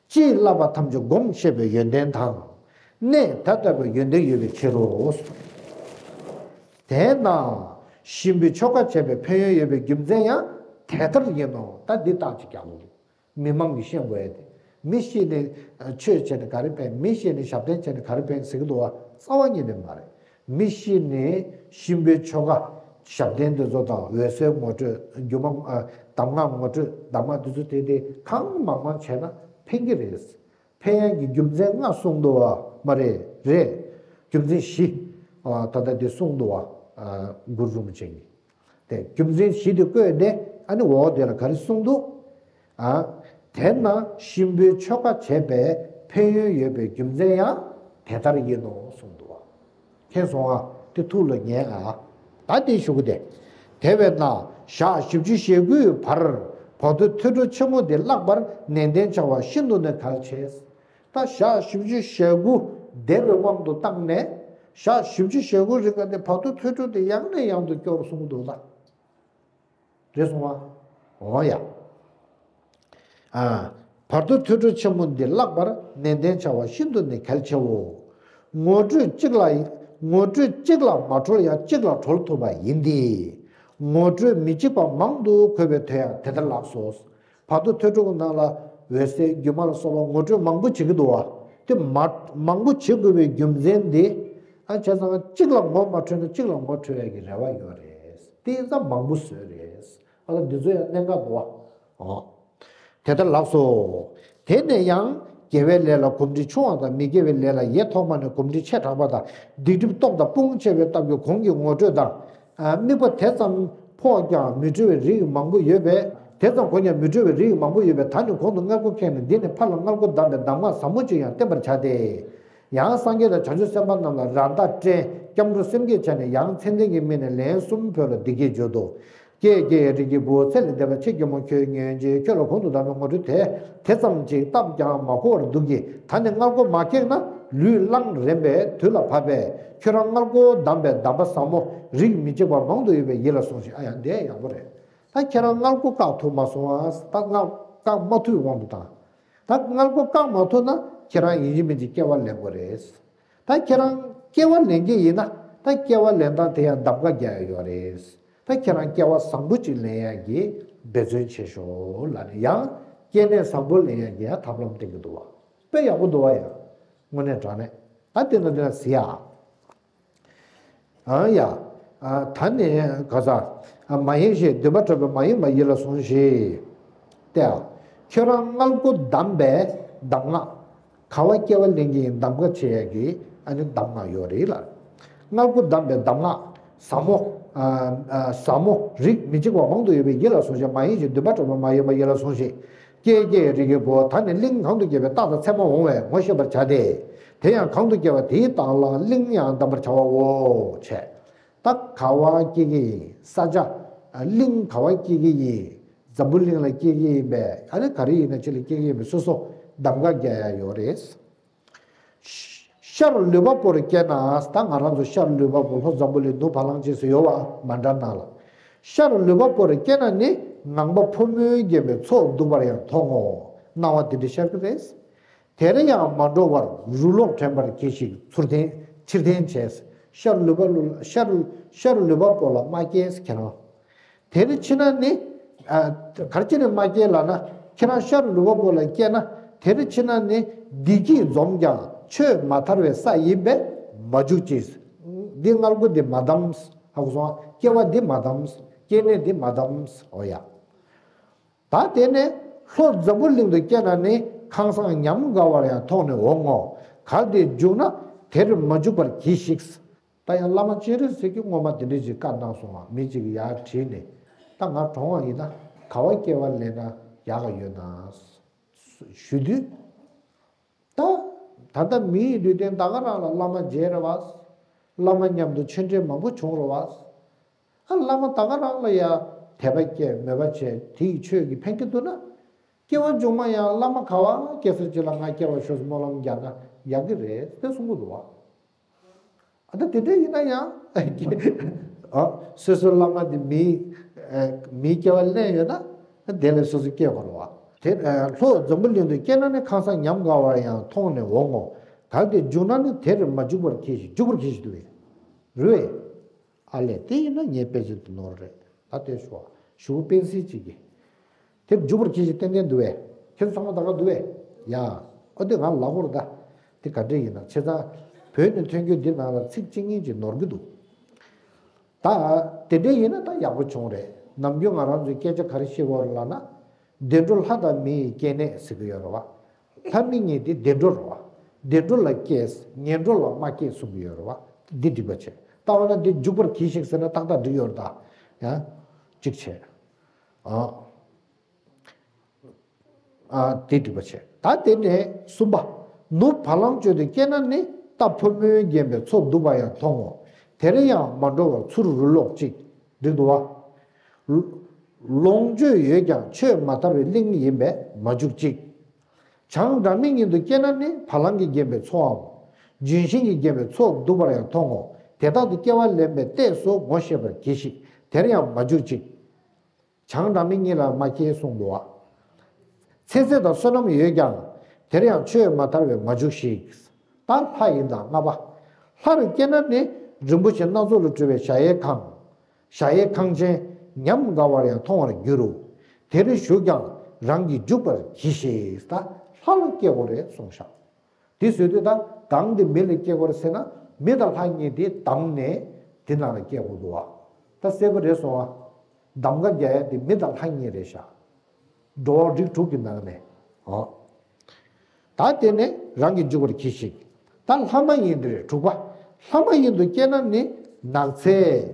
ཅེས་བསླབ་པ་ཐམས་ཅད་སྒོམ་ཞེས་པའི་ཡོན་ཏན་དང་། གནས་ད་ལྟ་བའི་ཡོན་ཏན་ཡོད་པའི་ཕྱིར་རོ། དེས་ན་གཤིན་པོའི་ཆོ་ག་བྱས་པའི་ཕན་ཡོན་ཡོད་པའི་རྒྱུ་མཚན་ཡང་དེ་ལྟར་ཡིན་ནོ། ད་འདི་རྟགས་ཅིག་རྒྱག་དགོས། མི་མང་གིས་ཤེས་དགོས་ཡ་དེ། མི་ཤི་ནས་ཆོས་བྱས་ནས་ག་རེ་ཕན། མི་ཤི་ནས་ཞབས་བརྟན་བྱས་ནས་ག་རེ་ཕན་ཟེར་གི་འདུག་བ། རྩ་བ་ཉིད་ནས་མ་རེད། མི་ཤི་ནས་གཤིན་པོའི་ཆོ་ག་ཞབས་བརྟན་དེ་ཚོ་དང་འོད་གསལ་ངོ་སྤྲོད་སྒྱུ་མ་ཨ་གདམས་ངག་ངོ་སྤྲོད་གདམས་ངག་དེ་ཚོ་དེ་དེ་གང་མང་མང་བྱས་ན་ཕན་གྱི་རེད། ཕན་ཡག་གི་རྒྱུ་མཚན་ལྔ་གསུངས་འདུག་བ་མ་རེད། རེད། རྒྱུ་མཚན་བཞི། ཨ་ད་ལྟ་དེ་གསུངས་འདུག་བ། ཨ་གུ་རུ་རིན་པོ་ཆེ་གིས། དེ་རྒྱུ་མཚན་བཞི་དེ་བཀོད་དེ་ཨ་ནི་འོག་དེ་ལ་ག་རེ་གསུངས་འདུག་ཨ་དེས་ན་གཤིན་པོའི་ཆོ་ག་བྱས་པས་ཕན་ཡོན་ཡོད་པའི་རྒྱུ་མཚན་ཡང་དེ་ལྟར་ཡིན་ནོ་གསུངས་འདུག་བ། མཁྱེན་སོང་ཨ། དེ་ཐུགས་ལ་ཉན་ཨ། ད་དེ་ཞུ་གི་དེ། དེ་བས་ན་ཞག་བཞི་བཅུ་ཞེ་དགུའི་བར་བར་དོ་ཐོས་གྲོལ་ཆེན་མོ་འདི་བཀླག་པར་ནན་ཏན་བྱ་བ་ཤིན་ཏུ་ནས་གལ་ཆེ། ད་ཞག་བཞི་བཅུ་ཞེ་དགུ་འདས་པའི་དབང་དུ་བཏང་ནས་ཞག་བཞི་བཅུ་ཞེ་དགུ་རིང་ག་དེ་བར་དོ་ཐོས་གྲོལ་དེ་ཡང་ནས་ཡང་དུ་སྐྱོར་གསུང་གི་འདུག་ལ། རེད་སོང་བ། འོ་ཡ། ཨ། བར་དོ་ཐོས་གྲོལ་ཆེན་མོ་འདི་བཀླག་པར་ནན་ཏན་བྱ་བ་ཤིན་ཏུ་ནས་གལ་ཆེའོ། ངོ་སྤྲོད་གཅིག་ལ། ངོ་སྤྲོད་གཅིག་ལ་མ་གྲོལ་ཡང་གཅིག་ལ་གྲོལ་ཐུབ་པ་ཡིན་ཏེ། ངོ་སྤྲོད་མི་གཅིག་པ་མང་དུ་འཁོད་པའི་དོན་ཡང་དེ་ལྟར་ལགས་སོ། བར་དོ་ཐོས་གྲོལ་གྱི་ནང་ལ་འོད་གསལ་སྒྱུ་མ་ལ་སོགས་པ་ངོ་སྤྲོད་མང་པོ་བྱེད་ཀྱི་འདུག་བ། དེ་མ་མང་པོ་བྱེད་དགོས་པའི་རྒྱུ་མཚན་དེ། ཨ་བྱས་ཙང་གཅིག་ལ་ངོ་མ་འཕྲོད་ན་གཅིག་ལ་ངོ་འཕྲོད་ཡ་གི་རེ་བ་ཡོད་རེད། དེ་ཡིན་ཙང་མང་པོ་བཟོས་རེད། ཨ་ད་འདི་ཚོ་ཡང་གནད་འགག་འདུག་བ། ཨོ། དེ་ལྟར་ལགས་སོ། དེ་ནས་ཡང་དགེ་བའི་ལས་ལ་གོམས་འདྲིས་ཆུང་བ་དང་མི་དགེ་བའི་ལས་ལ་ཡེ་ཐོག་མ་ནས་གོམས་འདྲིས་ཆེ་དྲགས་པ་དང་སྡིག་སྒྲིབ་སྟོབས་དང་དཔུང་ཆེ་བའི་སྟབས་ཀྱིས་གོང་གི་ངོ་སྤྲོད་དང་། ཨ་དམིགས་པ་དེ་ཙམ་ཕོག་ཀྱང་མི་འགྲོ་བའི་རིགས་མང་པོ་ཡོད་པས། དེ་ཙམ་གོང་ཀྱང་མི་འགྲོ་བའི་རིགས་མང་པོ་ཡོད་པས། ད་ནི་གོང་དུ་མངལ་སྒོ་ཁེགས་ནས་འདི་ནས་ཕར་ལ་མངལ་སྒོ་བསྡམས་པའི་གདམས་ངག་ཟབ་མོ་ཅིག་ཡང་བསྟན་པར་བྱ་སྟེ། ཡང་སངས་རྒྱས་དང་བྱང་ཆུབ་སེམས་དཔའ་རྣམས་ལ་ར་མདའ་སྤྲད། སྐྱབས་འགྲོ་སེམས་བསྐྱེད་བྱས་ནས་ཡང་མཚན་ལྡན་གྱི་མི་ནས་ལན་གསུམ་བོས་ལ་འདི་སྐད་བརྗོད་དོ། ཀྱེ་ཀྱེ་རིགས་ཀྱི་བུ་ཚེ་ལས་འདས་པ་ཆེ་གེ་མོ་ཁྱོད་ཉོན་ཅིག་ཁྱོད་ལ་གོང་དུ་བསྡམས་པའི་ངོ་སྤྲོད་དེ་དེ་ཙམ་ཅིག་བཏབ་ཀྱང་མ་གོ་བར་འདུག་གི། ད་ནི་མངལ་སྒོ་མ་ཁེགས་ན་ལུས་གླང་རན་པས་དུས་ལ་བབ་པས། ཁྱོད་རང་མངལ་སྒོ་བསྡམས་པའི་གདམས་པ་ཟབ་མོ་རིགས་མི་གཅིག་པ་མང་དུ་ཡོད་པས་ཡིད་ལ་ཟུངས་ཤིག་ཨ་ཡང་འདི་ཡག་པོ་རེད། ད་ཁྱེད་རང་མངལ་སྒོ་བཀག་ཐུབ་མ་སོང་ཨ། ད་མངལ་བཀག་མ་ཐུབ་དབང་དུ་བཏང་། ད་མངལ་སྒོ་བཀག་མ་ཐུབ་ན་ཁྱེད་རང་ཡིན་གཅིག་མིན་གཅིག་སྐྱེ་བ་ལེན་དགོས་རེད། ད་ཁྱེད་རང་སྐྱེ་བ་ལེན་གྱི་ཡིན་ན་ད་སྐྱེ་བ་ལེན་སྟངས་དེ་ཡང་གདམ་ག་རྒྱག་ཡ་ཡོད་རེད། ད་ཁྱེད་རང་སྐྱེ་བ་བཟང་པོ་ཅིག་ལེན་ཡ་གི་འབད་བརྩོན་བྱེད་ཤོག་ལབ་ནས་ཡང་སྐྱེ་གནས་བཟང་པོ་ལེན་ཡ་གི་ཡང་ཐབས་ལམ་བསྟན་གྱི་འདུག་བ། དཔེ་ཡག་པོ་འདུག་བ་ཡ། དངོས་གནས་དྲང་གནས་ད་དེ་ན་དེ་ན་ཟེར་ཡ། ཨང་ཡ། ཨ་ད་ནི་ག་ས། ཨ་མ་ཡེངས་ཤིག་འདུན་པ་གྲོལ་བའི་མ་ཡེངས་པ་ཡིད་ལ་ཟུངས་ཤིག་ཏེ། ཁྱོད་རང་མངལ་སྒོ་བསྡམས་པའི་གདམས་ངག་ག་བ་སྐྱེ་བ་ལེན་གྱི་ཡིན་གདམ་ག་བྱེད་ཡ་གི་ཨ་ནི་གདམས་ངག་ཡོད་རེད་ལ། མངལ་སྒོ་བསྡམས་པའི་གདམས་ངག་ཟབ་མོ། ཨ་ཨ་ཟབ་མོ་རིགས་མི་གཅིག་པ་མང་དུ་ཡོད་པས་ཡིད་ལ་ཟུངས་ཤིག་མ་ཡེངས་ཤིག་འདུན་པ་གྲོལ་བའི་མ་ཡེངས་པ་ཡིད་ལ་ཟུངས་ཤིག་ཀྱེ་ཀྱེ་རིགས་ཀྱི་བུ་ད་ནི་གླིང་གང་དུ་སྐྱེས་པའི་རྟགས་དང་མཚན་མ་འོང་བས་ངོ་ཤེས་པར་བྱ་སྟེ། དེ་ཡང་གང་དུ་སྐྱེ་བ་དེའི་རྟགས་ལ་གླིང་ཡང་གདམས་པར་བྱ་བའོ། བྱས། ད་ག་བ་སྐྱེ་གི་ཡིན་ས་ཆ། གླིང་ག་བ་སྐྱེ་གི་ཡིན། འཛམ་བུ་གླིང་ལ་སྐྱེ་གི་ཡིན་པས་ཨ་ནི་ག་རེ་ཡིན་ན་ཅི་ལ་སྐྱེ་གི་ཡིན་པས་སོ་སོ་གདམ་ག་རྒྱག་ཡ་ཡོད་རེད། ཤ་རུས་ལུས་པ་པོར་སྐྱེས་ན་ད་ང་རང་ཚོ་ཤ་རུས་ལུས་པ་པོ་ལྷོ་འཛམ་བུ་གླིང་ནུབ་བ་ལང་རྗེས་སུ་ཡོད་བ་མ་འདྲ་ན་ལ། ཤ་རུས་ལུས་པ་པོར་སྐྱེས་ན་ནི་ངང་པ་ཕོ་མོའི་རྒྱན་པའི་ཚོགས་འདུ་བར་ཡང་མཐོང་ངོ་། སྣང་བ་དེ་འདྲ་ཤར་གི་རེད། དེར་ཡང་མ་འགྲོ་བར་རུ་ལོག་དྲན་པར་གྱིས་ཤིག་ཚུར་འཐེན་ཕྱིར་འཐེན་བྱས། ཤ་རུས་ལུས་པ་ལུ་ཤ་རུས་ཤ་རུས་ལུས་པ་པོ་ལ་མ་སྐྱེས་ཁྱེད་རང་། དེར་ཕྱིན་ན་ནི། ཨ་གར་ཕྱིན་ནས་མ་སྐྱེས་ལབ་ན་ཁྱེད་རང་ཤ་རུས་ལུས་པ་པོ་ལ་སྐྱེས་ན་དེར་ཕྱིན་ན་ནི་བདེ་སྐྱིད་འཛོམས་ཀྱང་ཆོས་མ་ཐར་བའི་ས་ཡིན་པས་མ་འཇུག་ཅིག་འདི་མངལ་སྒོ་འདི་མ་བསྡམས། ཧ་གོ་སོང་ཨ། སྐྱེ་བ་འདི་མ་བསྡམས། སྐྱེ་གནས་འདི་མ་བསྡམས། འོ་ཡ། ད་དེ་ནས་ལྷོ་འཛམ་བུ་གླིང་དུ་སྐྱེས་ན་ནི་ཁང་བཟང་ཉམས་དགའ་བར་ཡང་མཐོང་ནས་འོང་ངོ་། གལ་ཏེ་འཇུག་ན་དེར་མ་འཇུག་པར་གྱིས་ཤིག་ད་ཡང་བླ་མ་སྤྱན་རས་གཟིགས་ཀྱིས་སྔོན་མ་དེ་འདྲ་ཞིག་བཀའ་གནང་སོང་བ། མི་གཅིག་གིས་ཡར་དྲིས་ནས་ད་ང་གྲོངས་པ་ཡིན་ན་ག་བ་སྐྱེ་བ་ལེན་ན་ཡག་ག་ཡོད་ན་ཞུ་དུས། ད་ད་ལྟ་མི་ཡི་ལུས་རྟེན་ད་ག་རང་ལ་བླ་མ་མཇལ་རེད་བ། བླ་མ་མཉམ་དུ་ཆོས་འབྲེལ་མང་པོ་བྱུང་རེད་བ། ཨ་བླ་མ་ད་ག་རང་ལ་ཡ་དད་པ་སྐྱེས་མོས་པ་བྱས་དེ་ཡི་ཆོས་ཀྱིས་ཕན་གྱི་འདུག་ན། སྐྱེ་བ་མཇུག་མ་ཡང་བླ་མ་ག་བ་སྐྱེ་ས་ཅིག་ལ་ང་སྐྱེ་བར་ཤོག་སྨོན་ལམ་རྒྱག་ན་ཡག་གི་རེད་དེ་གསུང་གི་འདུག་བ། ཨ་ད་དེ་འདྲ་ཡིན་ན་ཡང་ཨ་སོ་སོའི་བླ་མ་དེ་མིའི་ཨ་མིའི་སྐྱེ་བ་ལེན་ཡོད་ན་དེ་ལས་སོ་སོ་སྐྱེ་དགོས་རེད་བ། དེ་ཨ་ལྷོ་འཛམ་བུ་གླིང་དུ་སྐྱེས་ན་ནི་ཁང་བཟང་ཉམས་དགའ་བར་ཡང་མཐོང་ནས་འོང་ངོ་། གལ་ཏེ་འཇུག་ན་ནི་དེར་མ་འཇུག་པར་གྱིས་ཤིག་འཇུག་པར་གྱིས་ཤིག་འདུག་བས། རེད་བས། ཨ་ལས་དེ་ཡིན་ན་ངས་དཔེ་ཆ་དེ་ནོར་རེད། ད་དེ་ཞུ་བ་ཞུ་བོ་སྤེན་སྲིད་ཅིག་གིས། དེར་འཇུག་པར་གྱིས་ཤིག་ཏན་ཏན་འདུག་བས། ཁྱེད་ཚོ་ཚང་མ་ད་ག་འདུག་བས། ཡ། ཨོ་དེ་ང་ལ་ཧོར་ད། དེ་ག་འདྲས་ཡིན་ན་བྱས་ཙང་། བོད་ནས་ཐོན་རྒྱུ་འདི་ནང་ལ་ཚིག་གཅིག་གཉིས་ཅིག་ནོར་གི་འདུག་ད། དེ་འདྲས་ཡིན་ན་ད་ཡག་པོ་བྱུང་རེད། ནམ་རྒྱུན་ང་རང་ཚོའི་སྐད་ཆ་ག་རེ་བཤད་ཀྱི་ཡོད་རེད་ལབ་ན། བདེ་འགྲོ་ལྷ་དང་མི་ཡི་སྐྱེ་གནས་ཟེར་གྱི་ཡོད་རེད་བ། ལྷ་མི་གཉིས་དེ་བདེ་འགྲོ་རེད་བ། བདེ་འགྲོ་ལ་སྐྱེས། ངན་འགྲོ་ལ་མ་སྐྱེས་གསུང་གི་ཡོད་རེད་བ། འདི་འགྲིག་པ་བྱས། ད་འོ་ན་འདི་འཇུག་པར་གྱིས་ཤིག་ཟེར་ན་ཏག་ཏག་འགྲིག་ཡོད་རེད་ད། ཡང་། གཅིག་བྱས། ཨ། ཨ་དེ་འགྲིག་པ་བྱས། ད་དེ་ནས་གསུམ་པ། ནུབ་བ་ལང་སྤྱོད་དུ་སྐྱེས་ན་ནི་ རྟ་ཕོ་མོས་བརྒྱན་པའི་མཚོ་འདུ་བར་ཡང་མཐོང་ངོ་། དེར་ཡང་མ་འགྲོ་བར་ཚུར་རུ་ལོག་ཅིག་འགྲིག་འདུག་བ། ལོངས་སྤྱོད་ཡོད་ཀྱང་ཆོས་མ་དར་བའི་གླིང་ཡིན་པས་མ་འཇུག་ཅིག་བྱང་སྒྲ་མི་སྙན་དུ་སྐྱེས་ན་ནི་བ་ལང་གིས་བརྒྱན་པའི་མཚོའམ། ལྗོན་ཤིང་གིས་བརྒྱན་པའི་མཚོ་འདུ་བར་ཡང་མཐོང་ངོ་། དེ་དག་ཏུ་སྐྱེ་བ་ལེན་པའི་ལྟས་སུ་ངོ་ཤེས་པར་གྱིས་ཤིག་དེར་ཡང་མ་འཇུག་ཅིག་བྱང་སྒྲ་མི་སྙན་ལ་མ་སྐྱེས་གསུངས་འདུག་བ། ཚེ་ཟད་དང་བསོད་ནམས་ཡོད་ཀྱང་། དེར་ཡང་ཆོས་མ་དར་བས་མ་འཇུག་ཤིག་ད་ལྷ་ཡིན་དང་ལྔ་པ། ལྷར་སྐྱེས་ན་ནི་རིན་པོ་ཆེ་སྣ་ཚོགས་ལས་གྲུབ་པའི་གཞལ་ཡས་ཁང་། གཞལ་ཡས་ཁང་ཆེན་ཉམས་དགའ་བར་ཡང་མཐོང་བར་འགྱུར་རོ། དེར་བཞུགས་ཀྱང་རང་གིས་འཇུག་པར་གྱིས་ཤིག་ད་ལྷ་ལ་སྐྱེ་དགོས་རེད་གསུངས་ཤག་དེ་བཟོས་དུས་ད་གང་དེ་མི་ལ་སྐྱེ་དགོས་རེད་ཟེར་ན། མི་དང་ལྷ་གཉིས་དེ་བསྡམས་ནས་དེ་ནང་ལ་སྐྱེ་དགོས་འདུག་བ། ད་གསལ་པོ་རེད་སོང་བ། གདམ་ག་རྒྱག་ཡ་དེ་མི་དང་ལྷ་གཉིས་རེད་ཤག་འགྲོ་བ་རིགས་དྲུག་གི་ནང་ནས། ཨོ། ད་དེ་ནས་རང་གིས་འཇུག་པར་གྱིས་ཤིག་ད་ལྷ་མ་ཡིན་དེ་རེད་དྲུག་པ། ལྷ་མ་ཡིན་དུ་སྐྱེས་ན་ནི་ནགས་ཚལ་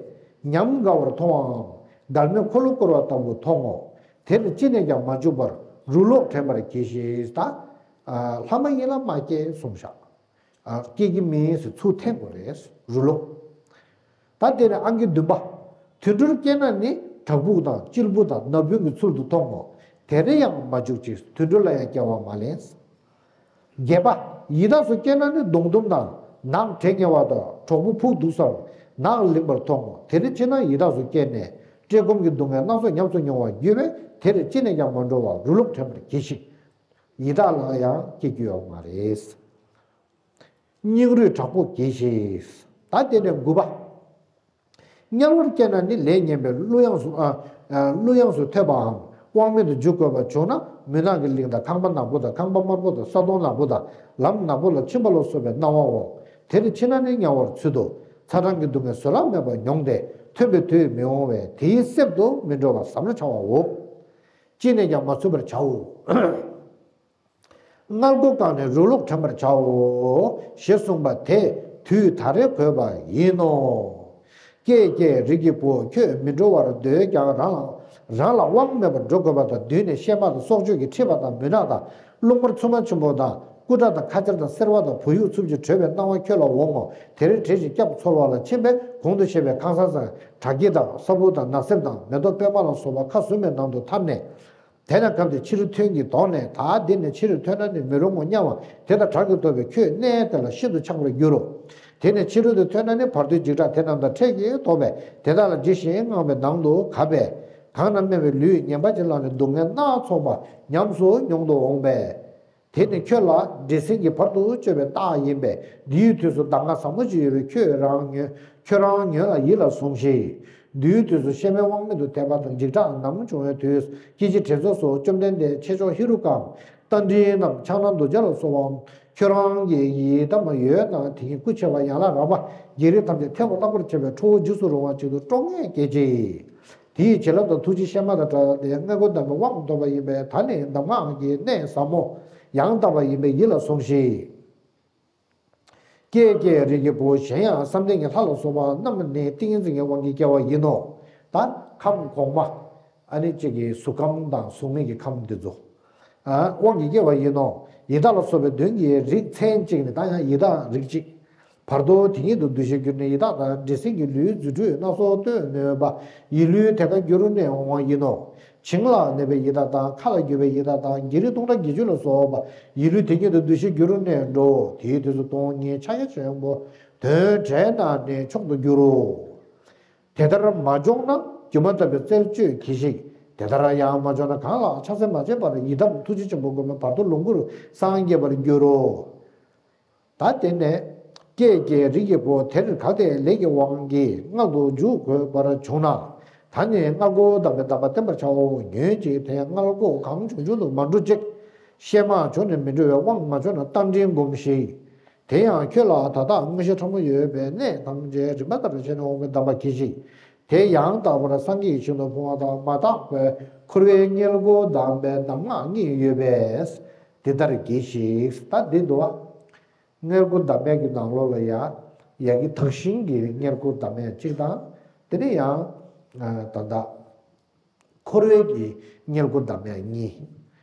ཉམས་དགའ་བར་མཐོང་བའམ། འདར་མའི་འཁོར་ལོ་བསྐོར་བ་ལྟ་བུ་མཐོང་ངོ་། དེར་ཅི་ནས་ཀྱང་མ་འཇུག་པར་རུ་ལོག་དྲན་པར་གྱིས་ཤིག་ད་ལྷ་མ་ཡིན་ལ་མ་སྐྱེས་གསུངས་ཤག་སྐྱེ་གི་མིན་ཟེར་ཚུར་འཐེན་དགོས་རེད། རུ་ལོག་ད་དེ་ནས་ཨང་ཀི་བདུན་པ། དུད་འགྲོར་སྐྱེས་ན་ནི་བྲག་ཕུག་དང་གཅེར་བུ་དང་ན་བུན་གྱི་ཚུལ་དུ་མཐོང་ངོ་། དེར་ཡང་མ་འཇུག་ཅིག་དུད་འགྲོ་ལ་ཡང་སྐྱེ་བ་མ་ལེན། བརྒྱད་པ། ཡི་དྭགས་སུ་སྐྱེས་ན་ནི་སྡོང་དུམ་དང་ནགས་བྲེག་ཉེ་བ་དང་གྲོག་པོ་ཕུག་འདུག་སར་ནགས་ལིང་པར་མཐོང་ངོ་། དེར་ཕྱིན་ན་ཡི་དྭགས་སུ་སྐྱེས་ནས་བཀྲེས་སྐོམ་གྱི་སྡུག་བསྔལ་སྣ་ཚོགས་ཉམས་སུ་མྱོང་བར་འགྱུར་བས། དེར་ཅི་ནས་ཀྱང་མ་འགྲོ་བར་རུ་ལོག་དྲན་པར་གྱིས་ཤིག་ཡི་དྭགས་ལ་ཡང་སྐྱེ་རྒྱུ་ཡོད་མ་རེད། སྙིང་རུས་དྲག་པོ་གྱིས་ཤིག་ད་དེ་ནས་དགུ་པ། དམྱལ་བར་སྐྱེས་ན་ནི་ལས་ངན་པའི་གླུ་དབྱངས་སུ་ཨ་ཨ་གླུ་དབྱངས་སུ་ཐོས་པའམ་དབང་མེད་དུ་འཇུག་དགོས་པ་བྱུང་ན། མུན་ནག་གི་གླིང་དང་ཁང་པ་ནག་པོ་དང་ཁང་པ་དམར་པོ་དང་ས་དོང་ནག་པོ་དང་ལམ་ནག་པོ་ལ་ཕྱིན་པ་ལ་སོགས་པའི་སྣང་བའོ། དེར་ཕྱིན་ན་ནི་དམྱལ་བར་ཚུད་དོ། ཚ་གྲང་གི་སྡུག་བསྔལ་བཟོད་གླགས་མེད་པར་མྱོང་སྟེ་ཐོན་པའི་དུས་མི་འོང་བས་དེའི་གསེབ་ཏུ་མི་འགྲོ་བར་བསམ་བློ་བྱའོ། ཅི་ནས་ཀྱང་མ་ཚུད་པར་བྱའོ། མངལ་སྒོ་བཀག་ནས་རུ་ལོག་དྲན་པར་བྱའོ། ཞེས་གསུངས་པ་དེ་དུས་ད་རེས་གོ་བ་ཡིན་ནོ། ཀྱེ་ཀྱེ་རིགས་ཀྱི་བུ་ཁྱོད་མི་འགྲོ་བར་འདོད་ཀྱང་རང་ལ་རང་ལ་དབང་མེད་པར་འགྲོ་དགོས་པ་དང་། མདུན་ནས་གཤེད་མ་དང་སྲོག་གཅོད་ཀྱི་མཁྲིས་པ་དང་མུན་ནག་དང་རླུང་དམར་འཚུབ་མ་ཆེན་པོ་དང་སྐུ་དགྲ་དང་ཁ་ཆར་དང་སེར་བ་དང་བུ་ཡུག་འཚུབ་ཀྱིས་བྲོས་པའི་སྣང་བ་ཁྱོད་ལ་འོང་ངོ་། དེར་བྲེད་ཅིང་སྐྱབས་འཚོལ་བ་ལ་ཕྱིན་པས་གོང་དུ་བཤད་པའི་ཁང་བཟང་བཟང་བྲག་དཀྱིལ་དང་ས་སྦུག་དང་ནགས་གསེབ་དང་མེ་ཏོག་པད་མ་ལ་སོགས་པ་ཁ་ཟུམ་པའི་ནང་དུ་ཐར་ནས། དེ་ནས་སྐབས་དེར་ཕྱི་རུ་ཐོན་གྱིས་དོགས་ནས། ད་འདི་ནས་ཕྱི་རུ་ཐོན་ན་ནི་མི་རུང་ངོ་སྙམ་པ་དེ་དང་བྲལ་གྱིས་དོགས་པས་ཁྱོད་གནས་དེ་ལ་ཤིན་ཏུ་འཆག་པར་འགྱུར་རོ། དེ་ནས་ཕྱི་རོལ་དུ་ཐོན་ན་ནི་བར་དོའི་འཇིགས་སྐྲག་དེ་རྣམས་དང་ཕྲད་ཀྱིས་དོགས་པས་དེ་དག་ལ་ཇི་བཞིན་དངངས་པའི་ནང་དུ་གབ་པས། གང་ན་དམན་པའི་ལུས་ངན་པ་ཅིག་བླངས་ནས་སྡུག་བསྔལ་སྣ་ཚོགས་པ་ཉམས་སུ་མྱོང་དུ་འོང་བས། དེ་ནི་ཁྱོད་ལ་འདྲེ་སྲིན་གྱིས་བར་དུ་གཅོད་པའི་རྟགས་ཡིན་པས། འདིའི་དུས་སུ་གདམས་ངག་ཟབ་མོ་ཅིག་ཡོད་པས་ཁྱོད་རང་ཉོན་ཁྱོད་རང་ཉོན་ལ་ཡིད་ལ་ཟུངས་ཤིག་འདིའི་དུས་སུ་གཤེད་མའི་དབང་མེད་དུ་དད་པ་དང་འཇིགས་སྐྲག་ནམ་བྱུང་བའི་དུས། སྐྱེ་འཆི་བྲལ་རྫོགས་སོ། བཅོམ་ལྡན་འདས་ཆེ་མཆོག་ཧེ་རུ་ཀ་རྟ་མགྲིན་ནམ་ཕྱག་ན་རྡོ་རྗེ་ལ་སོགས་པའམ། ཁྱོད་རང་གི་ཡི་དམ་ཡོད་ན་དེ་ཉིད་སྐུ་ཆེ་བ་ཡན་ལག་རགས་པ་བགེགས་རིགས་ཐམས་ཅད་ཐལ་བར་བརླག་པར་བྱེད་པའི་ཁྲོ་བོ་འཇིགས་སུ་རུང་བ་ཅིག་ཏུ་དཀྲོག་ངེས་སྐད་ཅིག་དེའི་བྱིན་རླབས་དང་ཐུགས་རྗེ་གཤེད་མ་དང་བྲལ་ཏེ་མངལ་སྒོ་གདམས་པའི་དབང་ཐོབ་པ་ཡིན་པས། ད་ནི་གདམས་ངག་གི་གནད་ཟབ་མོ་ཡང་དག་པ་ཡིན་པས་ཡིད་ལ་ཟུངས་ཤིག་ཀྱེ་ཀྱེ་རིགས་ཀྱི་བུ་གཞན་ཡང་བསམ་གཏན་གྱི་ལྷ་ལ་སོགས་པ་རྣམས་ནི་ཏིང་ངེ་འཛིན་གྱི་དབང་གིས་སྐྱེ་བ་ཡིན་ནོ། ད་ཁམས་གོང་མ་ཨ་ནི་གཅིག་གི་གཟུགས་ཁམས་དང་གཟུགས་མེད་ཀྱི་ཁམས་འདི་ཚོ། དབང་གིས་སྐྱེ་བ་ཡིན་ནོ། ཡི་དྭགས་ལ་སོགས་པའི་གདོན་གྱི་རིགས་མཚན་གཅིག་ནི་ད་ཡང་ཡི་དྭགས་རིགས་གཅིག་བར་དོ་དེ་ཉིད་དུ་འདུ་ཤེས་གྱུར་ནས་ཡི་དྭགས་དང་འདྲེ་སྲིན་གྱི་ལུས་རྫུ་འཕྲུལ་སྣ་ཚོགས་སྟོན་ནུས་པ་ཡིད་བློའི་དེ་ཀ་འགྱུར་ནས་འོང་བ་ཡིན་ནོ། བྱིང་ལ་གནས་པའི་ཡི་དྭགས་དང་མཁའ་ལ་རྒྱུ་བའི་ཡི་དྭགས་དང་བགེགས་རིགས་སྟོང་ཕྲག་བརྒྱད་ཅུ་ལ་སོགས་པ་ཡིད་བློའི་དེ་ཉིད་དུ་འདུ་ཤེས་གྱུར་ནས་འགྲོ། དེའི་དུས་སུ་སྟོང་ཉིད་ཕྱག་རྒྱ་ཆེན་པོ་དོན་བྲལ་ན་ནི་མཆོག་ཏུ་འགྱུར་རོ། དེ་ལྟར་མ་བྱུང་ན་སྒྱུ་མ་ལྟ་བུའི་རྩལ་སྤྱོད་གྱིས་ཤིག་དེ་ལྟར་ཡང་མ་བྱུང་ན་གང་ལ་ཕྱག་འཚལ་མ་བྱས་པར་ཡི་དམ་ཐུགས་རྗེ་ཆེན་པོ་བསྒོམས་པས་བར་དོ་ལོངས་སྐུར་སངས་རྒྱས་པར་འགྱུར་རོ། ད་དེ་ནས་ཀྱེ་ཀྱེ་རིགས་ཀྱི་བུ་དེར་གལ་ཏེ་ལས་ཀྱི་དབང་གིས་མངལ་དུ་འཇུག་དགོས་པར་བྱུང་ན། ད་ནི་མངལ་སྒོ་གདམས་པའི་གདམས་པ་བསྟེན་པར་བྱའོ། ཉོན་ཅིག་དེ་ཡང་མངལ་སྒོ་གང་བྱུང་བྱུང་དུ་མ་འགྲོ་ཅིག་གཤེད་མ་བྱུང་ནས་མི་འགྲོ་བའི་དབང་མ་བྱུང་ན་རྟ་མགྲིན་བསྒོམས་ཤིག་དེ་ཡང་ཁྱོད་ལ་ད་ལྟ་མངོན་ཤེས་ཕྲ་མོ་ཡོད་པས་གནས་ཐམས་ཅད་རིམ་པ་ལྟར་བྱས་ནས་འོངས་པའི་གདམས་པ་གྱིས་ཤིག་དེ་ཡང་དག་པར་སངས་རྒྱས་ཀྱི་ཞིང་དུ་འཕོ་བ་དང་མ་དག་པའི་འཁོར་བའི་མངལ་སྒོ་གདམས་པའི་གདམས་ངག་གཉིས་ཡོད་པས་འདི་ལྟར་གྱིས་ཤིག་ད་འདི་འདུག་བ། མངལ་སྒོ་གདམས་ངག་གི་ནང་ལོགས་ལ་ཡང་ཡ་གི་དག་ཞིང་གི་མངལ་སྒོ་གདམས་ངག་གཅིག་དང་། དེ་ནས་ཡང་ད་ལྟ་འཁོར་བའི་གི་མངལ་སྒོ་གདམས་ངག་གཉིས།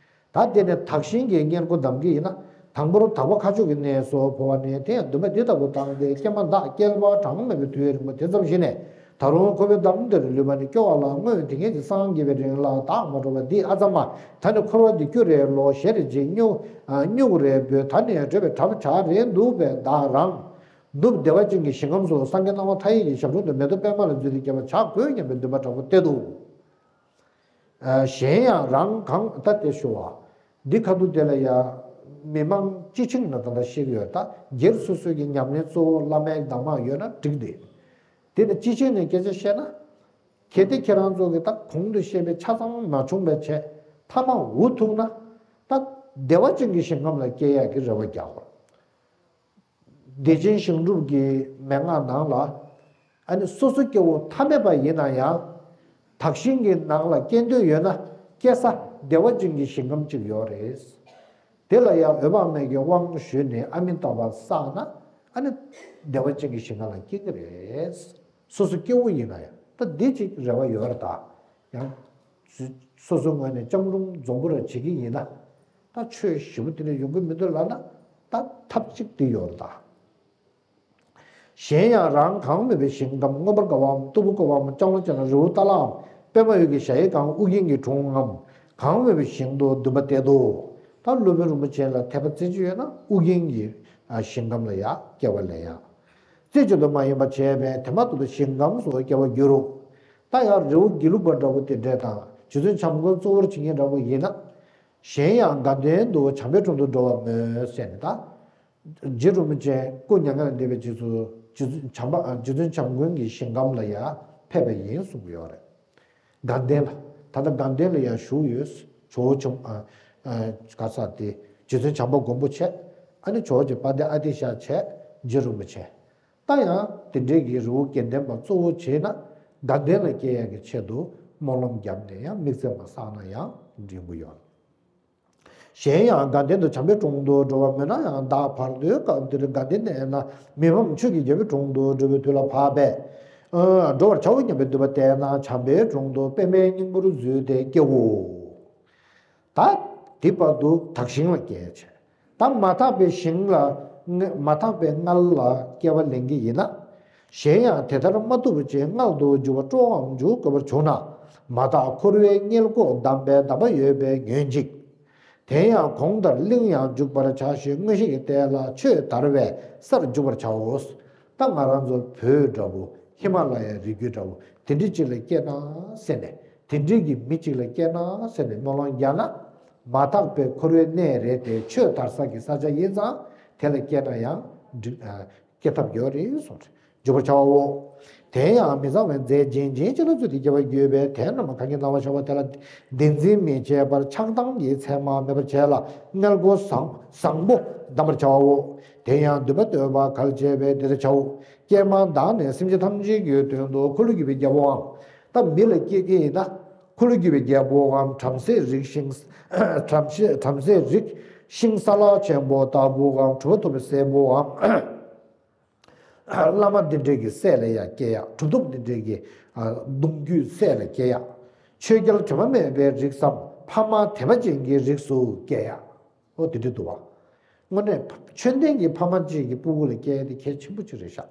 ད་དེ་ནས་དག་ཞིང་གི་མངལ་སྒོ་གདམས་ཀྱི་ཡིན་ན། དང་པོར་དག་པ་ཁ་མཆུ་གི་གནས་སུ་འཕོ་བ་ནི། དེ་ཡང་འདུན་པ་འདི་ལྟ་བུ་བཏང་སྟེ་ཀྱེ་མ་བདག་བསྐལ་པ་གྲངས་མེད་པའི་དུས་རིང་པོ་དེ་ཙམ་ཞིག་ནས། ད་རུང་འཁོར་བའི་འདམ་འདིར་ལུས་པ་ནི་སྐྱོ་བ་ལ། སྔོན་དེ་སྔའི་གི་སངས་རྒྱས་པའི་རིང་ལ་བདག་མ་གྲོལ་བ་འདི་ཨ་ཙ་མ། ད་ནི་འཁོར་བ་འདི་སྐྱོ་རེ་ལོ། ཞེ་རེ་འཇིགས། སྨྱུ་སྨྱུ་གུ་རེ་འབོད། ད་ནི་བྲོས་པའི་གྲབས་བྱ་རེ་འདུག་པས། བདག་རང་ནུབ་བདེ་བ་ཅན་གྱི་ཞིང་ཁམས་སུ་སངས་རྒྱས་སྣང་བ་མཐའ་ཡས་ཀྱི་ཞབས་དྲུང་དུ་མེ་ཏོག་པད་མ་ལ་འཛུལ་ཏེ་སྐྱེ་བ་བྱ་དགོས་སྙམ་པའི་འདུན་པ་དྲག་པོ་གཏད་དོ། ཨ། གཞན་ཡང་རང་གང་། ད་དེ་ཞུ་བ། འདི་ཁ་ཐུག་དེ་ལ་ཡང་མི་མང་སྤྱི་བྱིངས་ནས་ད་ལྟ་བཤད་ཀྱི་ཡོད། ད་སྒེར་སོ་སོའི་གི་ཉམས་ལེན་གཙོ་བོ་བླ་མའི་གདམས་ངག་ཡོད་ན་འགྲིག་སྟེ། དེ་ནི་སྤྱི་བྱིངས་ནས་སྐད་ཆ་བཤད་ན། གལ་ཏེ་ཁྱེད་རང་ཚོ་གི་ད་གོང་དུ་བཤད་པའི་ཆ་ཚང་མ་བྱུང་བའི་ཆེད་ཐ་མ་འུ་ཐུག་ན། ད་བདེ་བ་ཅན་གྱི་ཞིང་ཁམས་ལ་སྐྱེ་ཡག་གི་རེ་བ་རྒྱག་དགོས། བདེ་ཆེན་ཞིང་སྒྲུབ་ཀྱི་མན་ངག་ནང་ལ། ཨ་ནི་སོ་སོ་སྐྱེ་བོ་ཐ་མལ་པ་ཡིན་ན་ཡང་། དག་ཞིང་གི་ནང་ལ་སྐྱེ་འདོད་ཡོད་ན་སྐྱེ་ས་བདེ་བ་ཅན་གྱི་ཞིང་ཁམས་གཅིག་ཡོད་རེད། དེ་ལ་ཡང་འོད་དཔག་མེད་ཀྱི་དབང་ཞུས་ནས་ཨ་མི་ཏོ་པ་བསགས་ན། ཨ་ནི་བདེ་བ་ཅན་གྱི་ཞིང་ཁམས་ལ་སྐྱེ་གི་རེད། སོ་སོ་སྐྱེ་བོ་ཡིན་ན་ཡང་ད་འདི་གཅིག་རེ་བ་ཡོད་རེད། ད་ཡང་སོ་སོའི་ངོས་ནས་སྤྱང་གྲུང་འཛོམས་པོ་ར་བྱེད་ཀྱི་ཡིན་ན། ད་ཆོས་ཞེ་པོ་དེ་འདྲ་ཡོང་གི་མི་འདུག་ལབ་ན། ད་ཐབས་གཅིག་དེ་ཡོད་རེད་ད། གཞན་ཡང་རང་གང་མོས་པའི་ཞིང་ཁམས། མངོན་པར་དགའ་བའམ་སྟུག་པོ་དགའ་བའམ་ལྕང་ལོ་ཅན་ལ་རི་བོ་ཏ་ལའམ་པད་མ་འོད་ཀྱི་གཞལ་ཡས་ཁང་ཨུ་རྒྱན་གྱི་དྲུང་ངམ། གང་མོས་པའི་ཞིང་དུ་འདུན་པ་གཏད་དོ། ད་སློབ་དཔོན་རིན་པོ་ཆེ་ལ་དད་པ་རྩེ་གཅིག་ཡོད་ན་ཨུ་རྒྱན་གྱི་ཨ་ཞིང་ཁམས་ལ་ཡང་སྐྱེ་བ་ལེན་ཡ། རྩེ་གཅིག་ཏུ་མ་ཡིན་པ་བྱས་པས་དེ་མ་ཐུབ་པའི་ཞིང་ཁམས་སུ་སྐྱེ་བར་འགྱུར་རོ། ད་ཡང་རི་བོ་དགེ་ལུགས་པ་འདྲ་བོ་དེ་འདྲས་དང་རྗེ་བཙུན་བྱམས་མགོན་གཙོ་བོར་བྱེད་མཁན་འདྲ་བོ་ཡིན་ན། གཞན་ཡང་དགའ་ལྡན་དུ་བྱམས་པའི་དྲུང་དུ་འགྲོ་བར་མོས་ཟེར་ནས། ད་རྗེ་རིན་པོ་ཆེ་སྐུ་མྱ་ངན་ལས་འདས་པའི་རྗེས་སུ་རྗེ་བཙུན་བྱམས་པ། ཨ། རྗེ་བཙུན་བྱམས་མགོན་གྱི་ཞིང་ཁམས་ལ་ཡང་ཕེབས་པ་ཡིན་གསུངས་ཡོད་རེད། དགའ་ལྡན་ལ། ད་ལྟ་དགའ་ལྡན་ལ་ཡང་བཞུགས་ཡོད། ཇོ་བོ་བྱམས། ཨ། ཨ། ག་ས་དེ་རྗེ་བཙུན་བྱམས་པ་མགོན་པོ་བྱས། ཨ་ནི་ཇོ་བོ་རྗེ་དཔལ་ལྡན་ཨ་ཏི་ཤ་བྱས། རྗེ་རིན་པོ་ཆེ། ད་ཡང་དེ་འདྲའི་གི་རི་བོ་དགེ་ལྡན་པ་གཙོ་བོ་བྱས་ན་དགའ་ལྡན་ལ་སྐྱེ་ཡག་གི་ཆེད་དུ་སྨོན་ལམ་བརྒྱབ་ནས་ཡང་དམིགས་བརྩེ་མ་བསགས་ན་ཡང་འགྲིག་གི་ཡོད། གཞན་ཡང་དགའ་ལྡན་དུ་བྱམས་པའི་དྲུང་དུ་འགྲོ་བར་མོས་ན་ཡང་། བདག་བར་དོའི་སྐབས་འདིར་དགའ་ལྡན་གནས་ན་མི་ཕམ་ཆོས་ཀྱི་རྒྱལ་པོའི་དྲུང་དུ་འགྲོ་བའི་དུས་ལ་བབ་པས། ཨ། འགྲོ་བར་བྱའོ་སྙམ་པའི་འདུན་པ་གཏད་ན་བྱམས་པའི་དྲུང་དུ་པདྨའི་སྙིང་པོར་འཛུལ་ཏེ་སྐྱེའོ། ད་དེ་བར་དུ་དག་ཞིང་ལ་སྐྱེ་བྱས། ད་མ་དག་པའི་ཞིང་ལ། མ་དག་པའི་མངལ་ལ་སྐྱེ་བ་ལེན་གྱི་ཡིན་ན། གཞན་ཡང་དེ་ལྟར་མ་ཐུབ་པ་ཅིག་མངལ་དུ་འཇུག་པར་སྤྲོའམ་འཇུག་དགོས་པར་བྱུང་ན། མ་དག་འཁོར་བའི་མངལ་སྒོ་བསྡམས་པའི་གདམས་པ་ཡོད་པས་ཉོན་ཅིག་དེ་ཡང་གོང་ལྟར་གླིང་ཡང་འཇུག་པར་བྱ་ཞིང་། མངོན་ཤེས་ཀྱིས་བལྟས་ལ་ཆོས་དར་བའི་སར་འཇུག་པར་བྱའོ། ད་ང་རང་ཚོ་བོད་འདྲ་བོ་ཧི་མ་ལ་ཡའི་རི་རྒྱུད་འདྲ་བོ་དེ་འདྲའི་ཅིག་ལ་སྐྱེས་ན་ཟེར་ནས། དེ་འདྲའི་གི་མི་ཅིག་ལ་སྐྱེས་ན་ཟེར་ནས་སྨོན་ལམ་རྒྱག་ན། མ་དག་པའི་འཁོར་བའི་གནས་རེད་དེ། ཆོས་དར་ས་གི་ས་ཆ་ཡིན་ཙང་དེ་ལ་སྐྱེས་ན་ཡང་འགྲིག་ཨ། སྐྱེ་ཐབས་ཡོད་རེད་གསུངས། འཇུག་པར་བྱའོ། དེ་ཡང་མི་གཙང་བའི་རྫས་ལྗིད་ལྗིད་ཅིག་ལ་བཙུད་དེ་སྐྱེ་བར་འགྱུར་བས། དེ་རྣམས་གང་གིས་གནང་བར་བྱ་བ་དེ་ལ་བདེན་འཛིན་མི་བྱེད་པར་ཆགས་སྡང་གི་མཚན་མ་མེད་པར་བྱས་ལ་མངལ་སྒོ་བཟང་བཟང་པོ་བསྡམ་པར་བྱའོ། དེ་ཡང་འདུན་པ་གཏོད་པ་གལ་ཆེ་བས་འདི་ལྟར་བྱའོ། ཀྱེ་མ་བདག་ནི་སེམས་ཅན་ཐམས་ཅད་ཀྱི་དོན་དུ་འཁོར་ལོས་སྒྱུར་བའི་རྒྱལ་པོའམ། ད་མི་ལ་སྐྱེ་གི་ཡིན་ན། འཁོར་ལོས་སྒྱུར་བའི་རྒྱལ་པོའམ། བྲམ་ཟེའི་རིགས་ཤིང་། བྲམ་ཟེ་བྲམ་ཟེའི་རིགས་ཤིང་སཱ་ལ་ཆེན་པོ་ལྟ་བུའམ། གྲུབ་པ་ཐོབ་པའི་སྲས་པོའམ། བླ་མ་འདི་འདྲའི་གི་སྲས་ལ་ཡང་སྐྱེ་ཡག་གྲུབ་ཐོབ་འདི་འདྲའི་གི་ཨ། གདུང་རྒྱུད་སྲས་ལ་སྐྱེ་ཡག་ཆོས་རྒྱལ་དྲི་མ་མེད་པའི་རིགས་སམ། ཕ་མ་དད་པ་ཅན་གྱི་རིགས་སུ་སྐྱེ་ཡག་འོ་དེ་འདྲ་འདུག་བ། དངོས་གནས་ཆོས་ལྡན་གྱི་ཕ་མ་གཅིག་གི་སྤུ་གུ་ལ་སྐྱེ་ཡག་དེ་གལ་ཆེན་པོ་ཅིག་རེད་ཤག་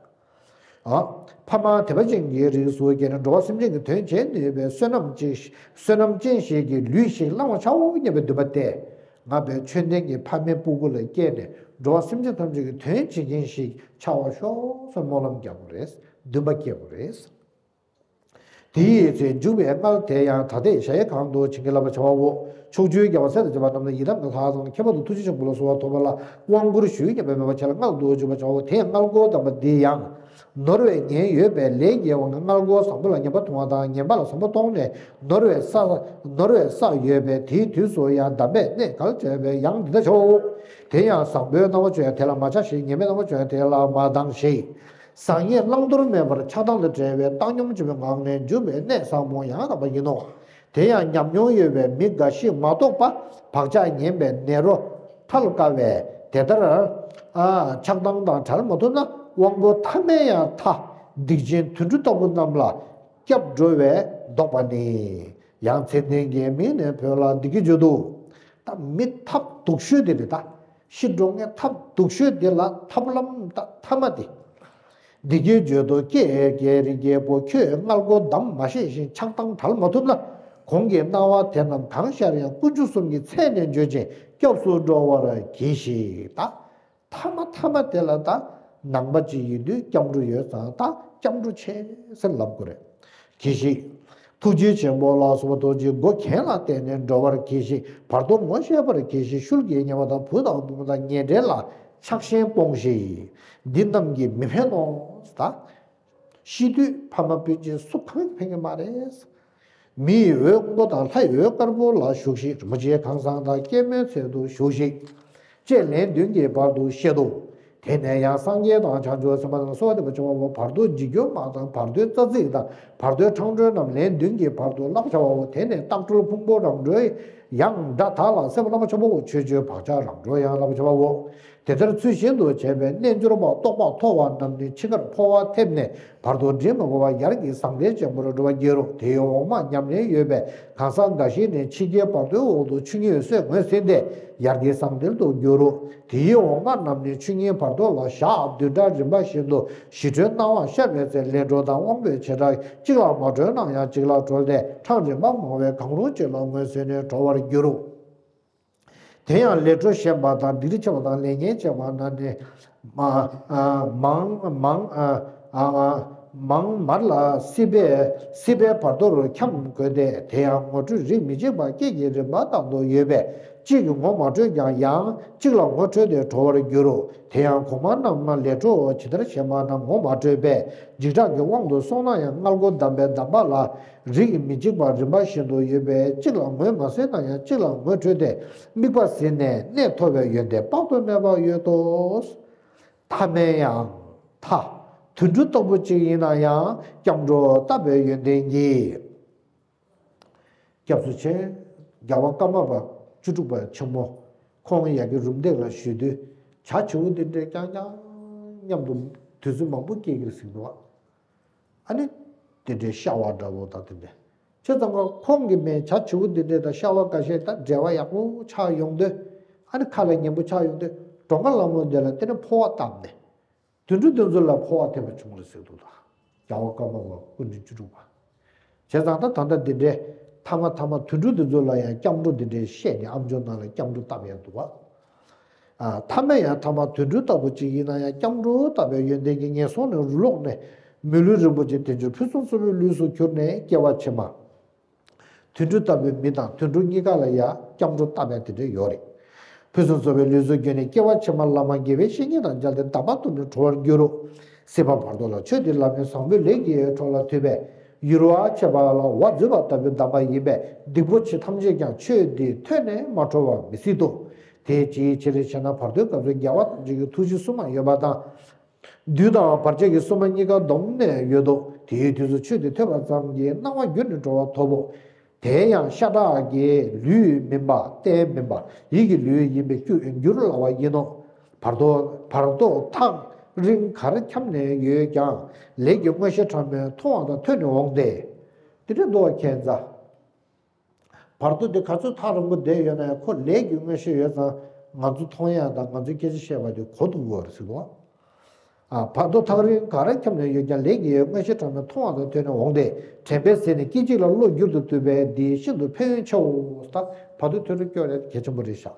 ཨ། ཕ་མ་དད་པ་ཅན་གྱི་རིགས་སུ་སྐྱེས་ནས་འགྲོ་བ་སེམས་ཅན་གྱི་དོན་བྱེད་ནུས་པའི་བསོད་ནམས་ཅན་ཞིག་བསོད་ནམས་ཅན་ཞིག་གི་ལུས་ཤིག་བླང་བར་བྱའོ་སྙམ་པའི་འདུན་པ་གཏད། ང་བས་ཆོས་ལྡན་གྱི་ཕ་མའི་སྤུ་གུ་ལ་སྐྱེས་ནས་འགྲོ་བ་སེམས་ཅན་ཐམས་ཅད་ཀྱི་དོན་བྱེད་མཁན་ཞིག་ཆགས་པར་ཤོག་ཟེར་སྨོན་ལམ་རྒྱག་དགོས་རེད། འདུན་པ་སྐྱེ་དགོས་རེད། དེའི་ཚེ་འཇུག་པའི་མངལ་དེ་ཡང་ད་ལྟའི་གཞལ་ཡས་ཁང་དུ་བྱིན་གྱིས་བརླབ་པར་བྱའོ། ཕྱོགས་བཅུའི་རྒྱལ་བ་སྲས་དང་བཅས་པ་རྣམས་ལ་ཡི་དམ་གྱི་ལྷ་དང་ཁྱད་པར་དུ་ཐུགས་རྗེ་ཆེན་པོ་ལ་གསོལ་བ་ཐོབ་པ་ལ་དབང་བསྐུར་ཞུས་སྙམ་པའི་མོས་པ་བྱས་ལ་མངལ་དུ་འཇུག་པར་བྱའོ། དེ་ཡང་མངལ་སྒོ་བསྡམས་པ་འདི་ཡང་ནོར་བའི་ཉེན་ཡོད་པས་ལས་དགེ་བ་ལྔ་མངལ་སྒོ་བཟང་པོ་ལ་ངན་པ་མཐོང་བ་དང་། ངན་པ་ལ་བཟང་པོ་མཐོང་ནས་ནོར་བའི་ས་ནོར་བའི་ས་ཡོད་པས་དེའི་དུས་སུ་ཡང་གདམས་པས་གནས་གལ་ཆེ་བས་ཡང་འདི་ལྟར་བྱའོ། དེ་ཡང་བཟང་པོའི་སྣང་བ་བྱུང་ཡང་དེ་ལ་མ་ཆགས་ཤིང་། ངན་པའི་སྣང་བ་བྱུང་ཡང་དེ་ལ་མ་སྡང་ཞིང་། བཟང་ངན་བླང་དོར་མེད་པར་ཆགས་སྡང་དང་བྲལ་བའི་བཏང་སྙོམས་ཆེན་པོའི་ངང་ནས་འཇུག་པའི་གནས་ཟབ་མོ་ཡང་དག་པ་ཡིན་ནོ། དེ་ཡང་ཉམས་མྱོང་ཡོད་པའི་མི་འགའ་ཞིག་མ་རྟོགས་པ་བག་ཆགས་ངན་པའི་ནད་རོ་ཐལ་དཀའ་བས་དེ་ལྟར་ཨ་ཆགས་སྡང་དང་བྲལ་མ་ཐུབ་ན་དབང་པོ་ཐ་མལ་ཡང་ཐ། སྡིག་ཅན་དུད་འགྲོ་ལྟ་བུ་རྣམས་ལ་སྐྱབས་འགྲོ་བས་བཟློག་པ་ནི། ཡང་མཚན་ལྡན་གྱི་མིང་ནས་བོས་ལ་འདི་སྐད་བརྗོད་དོ། ད་མི་ཐབས་སྡུག་ཤོས་དེ་རེད་ད། ཤི་འགྲོ་ངེས་ཐབས་སྡུག་ཤོས་འདི་ལ་ཐབས་ལམ་ཐ་མ་འདི། འདི་སྐད་བརྗོད་དོ་ཀྱེ་རྒྱལ་རིགས་རྒྱལ་པོ་ཁྱོད་མངལ་སྒོ་བསྡམ་མ་ཤེས་ཤིང་ཆགས་སྡང་བྲལ་མ་ཐུབ་ན། གོང་གི་སྣང་བ་དེ་རྣམས་གང་ཤར་ཡང་དཀོན་མཆོག་གསུམ་གྱི་མཚན་ནས་བརྗོད་ཅིང་སྐྱབས་སུ་འགྲོ་བར་གྱིས་ཤིག་ད། ཐ་མ་ཐ་མ་དེ་ལ་ད་ནང་པ་ཅིག་ཡིན་དུས་སྐྱབས་འགྲོ་ཡོད་ཙང་ད་སྐྱབས་འགྲོ་བྱེད་ཟེར་ལབ་དགོས་རེད། གྱིས་ཤིག་ཐུགས་རྗེ་ཆེན་པོ་ལ་སོགས་པ་ཐུགས་རྗེའི་སྒོ་གྱེན་ལ་བསྟན་ནས་འགྲོ་བར་གྱིས་ཤིག་བར་དོ་ངོ་ཤེས་པར་གྱིས་ཤིག་ཤུལ་གྱིས་ཉེ་བ་དང་བུ་དང་བུ་མོ་དང་ཉེ་འབྲེལ་ལ་ཆགས་ཞེན་སྤོངས་ཤིག་འདི་རྣམས་ཀྱིས་མི་ཕན་ནོ། ད། ཤི་དུས་ཕ་མ་སྤུན་མཆེད་སུ་གང་ཡང་ཕན་གྱི་མ་རེད། མི་ཡི་འོད་དཀོན་པོ་དང་ལྷ་ཡི་འོད་དཀར་པོ་ལ་ཞུགས་ཤིག་རིན་པོ་ཆེའི་ཁང་བཟང་དང་སྐྱེད་མོས་ཚལ་དུ་ཞུགས་ཤིག་ཅེས་ལན་བདུན་གྱི་བར་དུ་བཤད་དོ། དེ་ནས་ཡང་སངས་རྒྱས་དང་བྱང་ཆུབ་སེམས་དཔའ་དང་གསོལ་བ་འདེབས་པར་བྱ་བའོ། བར་དོ་འཇིགས་སྐྱོབ་མ་དང་བར་དོའི་རྩ་ཚིག་དང་བར་དོའི་འཕྲང་སྒྲོལ་རྣམས་ལན་བདུན་གྱི་བར་དུ་བསླབ་པར་བྱ་བའོ། དེ་ནས་རྟག་གྲོལ་ཕུང་པོ་རང་གྲོལ་ཡང་སྒྲ་དག་ལ་སེམས་བསླབ་པར་བྱ་བའོ། ཆོས་སྤྱོད་བག་ཆགས་རང་གྲོལ་ཡང་བསླབ་པར་བྱ་བའོ། དེ་ལྟར་ཚུལ་བཞིན་དུ་བྱས་པས་རྣལ་འབྱོར་པ་རྟོགས་པ་མཐོ་བ་རྣམས་ནི་འཆི་ཁར་འཕོ་བ་ཐེབས་ནས་བར་དོ་འདྲེ་མི་དགོས་པར་ཡར་གྱི་ཟང་ཐལ་ཆེན་པོར་འགྲོ་བར་འགྱུར་རོ། དེའི་འོག་མ་ཉམས་ལེན་ཡོད་པས་གང་ཟག་འགའ་ཞིག་ནི་ཕྱི་རྒྱལ་བར་དོའི་འོག་ཏུ་ཆོས་ཉིད་སོས་ངོས་ཟིན་ཏེ་ཡར་གྱི་ཟང་ཐལ་དུ་འགྱུར་རོ། དེའི་འོག་མ་རྣམས་ནི་ཆོས་ཉིད་བར་དོ་ལ་ཞག་བདུན་ཕྲག་རིམ་པ་བཞིན་དུ་ཞི་ཁྲོའི་སྣང་བ་ཤར་བའི་ཚེ་ལས་འཕྲོ་དང་དབང་པོའི་བྱེ་བྲག་གཅིག་ལ་མ་གྲོལ་ན་ཡང་གཅིག་ལ་གྲོལ་ཏེ་འཕྲང་རིམ་པ་མང་བས་གང་རུང་གཅིག་ལ་ངོས་ཟིན་ནས་གྲོལ་བར་འགྱུར་རོ། དེ་ཡང་ལས་འཕྲོ་ཞན་པ་དང་སྡིག་སྒྲིབ་ཆེ་བ་དང་ལས་ངན་ཆེ་བ་རྣམས་ནི་མ་ཨ་མང་མང་ཨ་ཨ་མང་མར་ལ་སྲིད་པའི་སྲིད་པའི་བར་དོར་འཁྱམས་དགོས་ཏེ། དེ་ཡང་ངོ་འཕྲོད་རིགས་མི་གཅིག་པ་སྐད་ཀྱི་རིམ་པ་ལྟར་དུ་ཡོད་པས་གཅིག་གིས་ངོ་མ་འཕྲོད་ཀྱང་ཡང་གཅིག་ལ་ངོ་འཕྲོད་དེ་གྲོལ་བར་འགྱུར་རོ། དེ་ཡང་གོང་མ་རྣམས་ལ་ལས་འཕྲོ་ཇི་ལྟར་ཞན་པ་རྣམས་ངོ་མ་འཕྲོད་པས་འཇིགས་སྐྲག་གི་དབང་དུ་སོང་ན་ཡང་མངལ་སྒོ་བསྡམས་པའི་བསྡམས་པ་ལ་རིགས་མི་གཅིག་པ་རིམ་པ་བཞིན་དུ་ཡོད་པས་གཅིག་ལ་ངོས་མ་ཟིན་ན་ཡང་གཅིག་ལ་ངོས་འཕྲོད་དེ་དམིགས་པ་ཟིན་ནས་གནད་མཐོ་བའི་ཡོན་ཏན་དཔག་ཏུ་མེད་པ་ཡོད་དོ། ཐ་མལ་ཡང་ཐ། དུད་འགྲོ་ལྟ་བུ་གཅིག་ཡིན་ན་ཡང་སྐྱབས་འགྲོ་བཏབ་པའི་ཡོན་ཏན་གྱིས། སྐྱབས་སུ་མཆི། རྒྱལ་བ་ཀརྨ་པ་བཅུ་དྲུག་པ་ཆེན་མོ་ཁོང་ཡ་གི་རུམ་བཏེག་ལ་བཞུགས་དུས་བྱ་བྱིའུ་འདི་འདྲས་རྐྱང་རྐྱང་མཉམ་དུ་དུས་ཚོད་མང་པོ་སྐྱེལ་གྱི་ཟིན་འདུག་ཨ་ནི་དེ་འདྲའི་ཤ་བ་འདྲ་བོ་དང་དེ་འདྲས་བྱས་ཙང་ཁོང་གི་མའི་བྱ་བྱིའུ་འདི་འདྲས་དང་ཤ་བ་འགའ་ཤས་དང་འབྲེལ་བ་ཡག་པོ་ཆགས་ཡོང་དུས་ཨ་ནི་ཁ་ལ་ཉན་པོ་ཆགས་ཡོང་དུས་གྲོང་ཁ་ལྷ་མོ་འདི་ལ་དེ་ནས་འཕོ་བ་བཏབ་ནས། དུད་འགྲོ་དེ་ཚོ་ལ་འཕོ་བ་ཐེབས་པ་བྱུང་རེད་ཟེར་འདུག་ད། རྒྱལ་བ་ཀརྨ་པ་སྐུ་ཕྲེང་བཅུ་དྲུག་པ། བྱས་ཙང་ད་ད་ལྟ་འདི་འདྲའི་ཐ་མ་ཐ་མ་དུད་འགྲོ་དེ་ཚོ་ལ་ཡང་སྐྱབས་འགྲོ་འདི་འདྲའི་བཤད་ནས་ཨ་མཆོག་ནང་ལ་སྐྱབས་འགྲོ་བཏབ་ཡ་འདུག་བ། ཨ་ཐ་མ་ཡང་ཐ་མ་དུད་འགྲོ་ལྟ་བུ་ཅིག་ཡིན་ན་ཡང་སྐྱབས་འགྲོ་བཏབ་པའི་ཡོན་ཏན་གྱིས་ངན་སོང་ནས་རུ་ལོག་ནས་མི་ལུས་རིན་པོ་ཆེ་དལ་འབྱོར་ཕུན་སུམ་ཚོགས་པའི་ལུས་སུ་གྱུར་ནས་སྐྱེ་བ་ཕྱི་མ། དུད་འགྲོ་ལྟ་བུའི་མི་དང་དུད་འགྲོ་གཉིས་ཀ་ལ་ཡང་སྐྱབས་འགྲོ་བཏབ་པའི་དེ་འདྲ་ཡོད་རེད། ཕུན་སུམ་ཚོགས་པའི་ལུས་སུ་གྱུར་ནས་སྐྱེ་བ་ཕྱི་མ་ལ་མ་དགེ་བའི་བཤེས་གཉེན་དང་མཇལ་ཏེ་དམ་པ་ཐོབ་ནས་གྲོལ་བར་འགྱུར་རོ། སྲིད་པ་བར་དོ་ལ་ཆོས་འདི་ལམ་ཡིན་བཟང་པོའི་ལས་ཀྱི་འཕྲོ་ལ་མཐུད་པས་ཡུར་བ་ཆད་པ་ལ་འོག་འཛུལ་བ་ལྟ་བུའི་གདམས་པ་ཡིན་པས་སྡིག་པོ་ཆེ་ཐམས་ཅད་ཀྱང་ཆོས་འདི་ཐོས་ནས་མ་གྲོལ་བར་མི་སྲིད་དོ། དེ་ཅིའི་ཕྱིར་ཞེ་ན་བར་དོའི་སྐབས་སུ་རྒྱལ་བ་ཐམས་ཅད་ཀྱི་ཐུགས་རྗེ་གསུམ་མ་ཡོད་པ་དང་། བདུད་དང་བར་ཆད་ཀྱི་སོ་མ་གཉིས་ཀ་བསྡོམས་ནས་ཡོད་དོ། དེའི་དུས་སུ་ཆོས་དེ་ཐོས་པ་ཙམ་གྱིས་སྣང་བ་འགྱུར་ནས་གྲོལ་བ་ཐོབ་བོ། དེ་ཡང་ཤ་ཁྲག་གི་ལུས་མིན་པ་རྟེན་མིན་པ་ཡིད་ཀྱི་ལུས་ཡིན་པས་འགྱུར་སླ་བ་ཡིན་ནོ། བར་དོ་བར་དོ་ཐག་རིང་གར་འཁྱམས་ནས་ཡོད་ཀྱང་ལས་ཀྱི་མངོན་ཤེས་ཕྲ་མོས་མཐོང་བ་དང་ཐོས་ནས་འོངས་ཏེ། དེ་འདྲ་འདུག་བ་ཁྱད་མཚར། བར་དོ་དེ་ག་ཚོད་ཐག་རིང་པོ་བསྡད་ཡོད་ན་ཡང་ཁོ་ལས་ཀྱི་མངོན་ཤེས་ཡོད་ཙང་ང་ཚོ་མཐོང་ཡ་དང་ང་ཚོའི་སྐད་ཆ་བཤད་པ་དེ་གོ་ཐུབ་ཀྱི་ཡོད་རེད་ཟེར་གོ། ཨ་བར་དོ་ཐག་རིང་ག་རེ་འཁྱམས་ནས་ཡོད་ཀྱང་ལས་ཀྱི་མངོན་ཤེས་ཕྲ་མོས་མཐོང་བ་དང་ཐོས་ནས་འོངས་ཏེ་དྲན་པས་ཟིན་ནས་སྐད་ཅིག་ལ་བློ་འགྱུར་དུ་བཏུབ་པས་འདི་ཤིན་ཏུ་ཕན་ཡོན་ཆེའོ། ད་བར་དོ་ཐོས་གྲོལ་སྐྱོ་རེད་གལ་ཆེན་པོ་རེད་ཤག་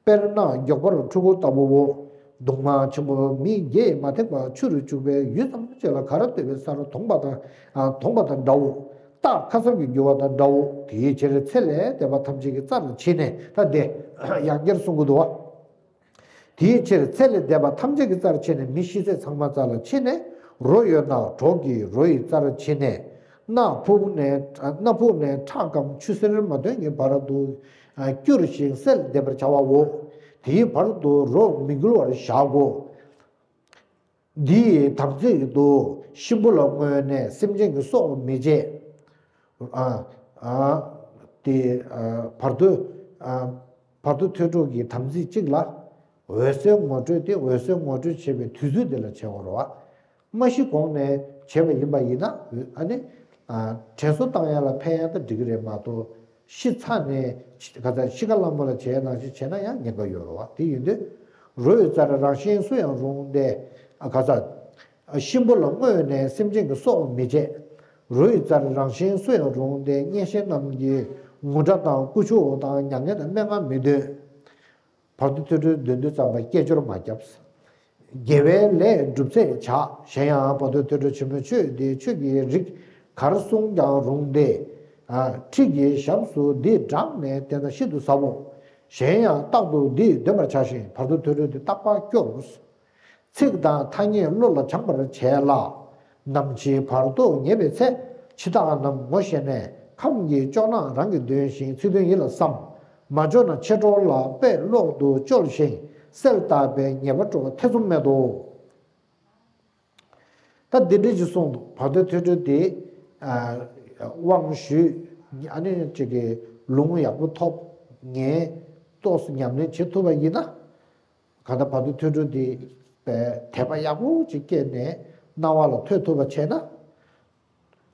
དཔེར་ན་མགྱོགས་པར་འཁྲུལ་འཁོར་ལྟ་བུའོ། གདུང་མ་ཆེན་པོ་མི་བརྒྱས་མ་ཐེག་པ་ཆུ་རུ་བཅུག་པའི་ཡུད་ཙམ་ཅིག་ལ་གར་ལྟོས་པའི་སར་དོང་པ་དང་དོང་པ་དང་འདྲའོ། སྟག་ཁ་སབ་ཀྱིས་རྒྱུ་བ་དང་འདྲའོ། དེའི་ཕྱིར་ཚེ་ལས་འདས་པ་ཐམས་ཅད་ཀྱི་རྩར་ཕྱིན་ནས་ད་དེ་ཡང་བསྐྱར་གསུང་གི་འདུག་བ། དེའི་ཕྱིར་ཚེ་ལས་འདས་པ་ཐམས་ཅད་ཀྱི་རྩར་ཕྱིན་ནས་མི་ཤི་ཚད་ཚང་མ་རྩ་ལ་ཕྱིན་ནས་རོ་ཡོད་ན་གྲོགས་ཀྱི་རོ་ཡི་རྩར་ཕྱིན་ནས། སྣ་ཕུག་ནས་སྣ་ཕུག་ནས་ཁྲག་གམ་ཆུ་སེར་མ་ཐོན་གྱི་བར་དུ་སྐྱུར་ཞིང་བསལ་བསྡད་པར་བྱ་བའོ། དེའི་བར་དུ་རོ་མི་འགུལ་བར་བཞག་གོ། འདིའི་དམ་ཚིག་ཏུ་གཤིན་པོ་ལ་བསྔོས་ནས་སེམས་ཅན་གྱི་སྲོག་མི་བཅད། ཨ་ཨ་དེ་ཨ་བར་དོ་ཨ་བར་དོ་ཐོས་གྲོལ་གྱི་དམ་ཚིག་གཅིག་ལ་འོད་གསལ་ངོ་སྤྲོད་དེ་འོད་གསལ་ངོ་སྤྲོད་བྱེད་པའི་དུས་ཚོད་དེ་ལ་བྱེད་དགོས་རེད་བ། མ་ཤི་གོང་ནས་བྱས་པ་ཡིན་པ་ཡིན་ན་ཨ་ནི་ཨ་དྲན་གསོ་བཏང་ཡ་ལ་ཕན་ཡ་ད་འགྲིག་གི་རེད་མ་གཏོགས་ཤི་ཚར་ནས་ག་ཚ་ཤི་ཁ་ལྷ་མོ་ལ་བྱས་ནང་བཞིན་བྱས་ན་ཡང་ཉེན་ཁ་ཡོད་རེད་བ། དེ་ཡིན་དུས་ རོལ་རྩལ་རང་བཞིན་སུ་ཡང་རུང་སྟེ། ཨ་ག་ས། གཤིན་པོ་ལ་བསྔོས་ནས་སེམས་ཅན་གྱི་སྲོག་མི་བཅད། རོལ་རྩལ་རང་བཞིན་སུ་ཡང་རུང་སྟེ། གཉན་གཤེད་རྣམས་ཀྱི་ངུ་སྒྲ་དང་ཀུ་ཅོ་དང་མྱ་ངན་དང་སྨྲེ་སྔགས་མི་འདོན། བར་དོ་ཐོས་གྲོལ་འདོན་དུས་ཙམ་པ་སྐད་ཅོར་མ་བརྒྱབ། དགེ་བའི་ལས་སྒྲུབ་ཚད་བྱ། གཞན་ཡང་བར་དོ་ཐོས་གྲོལ་ཆེན་མོའི་ཆོས་འདི་ཆོས་ཀྱི་རིགས་གར་གསུངས་ཀྱང་རུང་སྟེ། ཨ་ཁྲིད་ཀྱི་ཞབས་སུ་འདི་བགྲངས་ནས་བསྟེན་ན་ཤིན་ཏུ་ཟབ་བོ། གཞན་ཡང་རྟག་ཏུ་འདི་འདོན་པར་བྱ་ཞིང་བར་དོ་ཐོས་གྲོལ་འདི་རྟག་པར་སྐྱོར། ཚིག་དང་ཐ་སྙད་བློ་ལ་སྦྱངས་པར་བྱས་ལ། ནམ་འཆི་བར་དོ་ངེས་པའི་ཚེ། འཆི་བདག་རྣམས་ངོ་ཤེས་ནས། ཁམས་ཀྱི་སྐྱོ་སྣང་རང་གིས་འདོན་ཞིང་ཚིག་དོན་ཡིད་ལ་བསམ། མ་འབྱོར་ན་མཆེད་གྲོགས་ལ་དཔེ་ཀློག་ཏུ་བཅོལ་ཞིང་གསལ་བཏབ་པའི་ཉེས་པ་སྤྲོ་བ་ཐེ་ཚོམ་མེད་དོ། ད་འདི་འདྲ་ཅིག་གསུངས་འདུག་བར་དོའི་ཐོས་གྲོལ་དེ་དབང་ཞུས། ཨ་ནི་ཅིག་གི་ལུང་ཡག་པོ་ཐོབ། ངས་ཏོག་ཙམ་ཉམས་ལེན་བྱེད་ཐུབ་པ་ཡིན་ན། གང་ལྟར་བར་དོའི་ཐོས་གྲོལ་འདི་དཔེ་དད་པ་ཡག་པོ་ཅིག་སྐྱེས་ནས་སྣང་བ་ལ་ཐོས་ཐུབ་པ་བྱས་ན།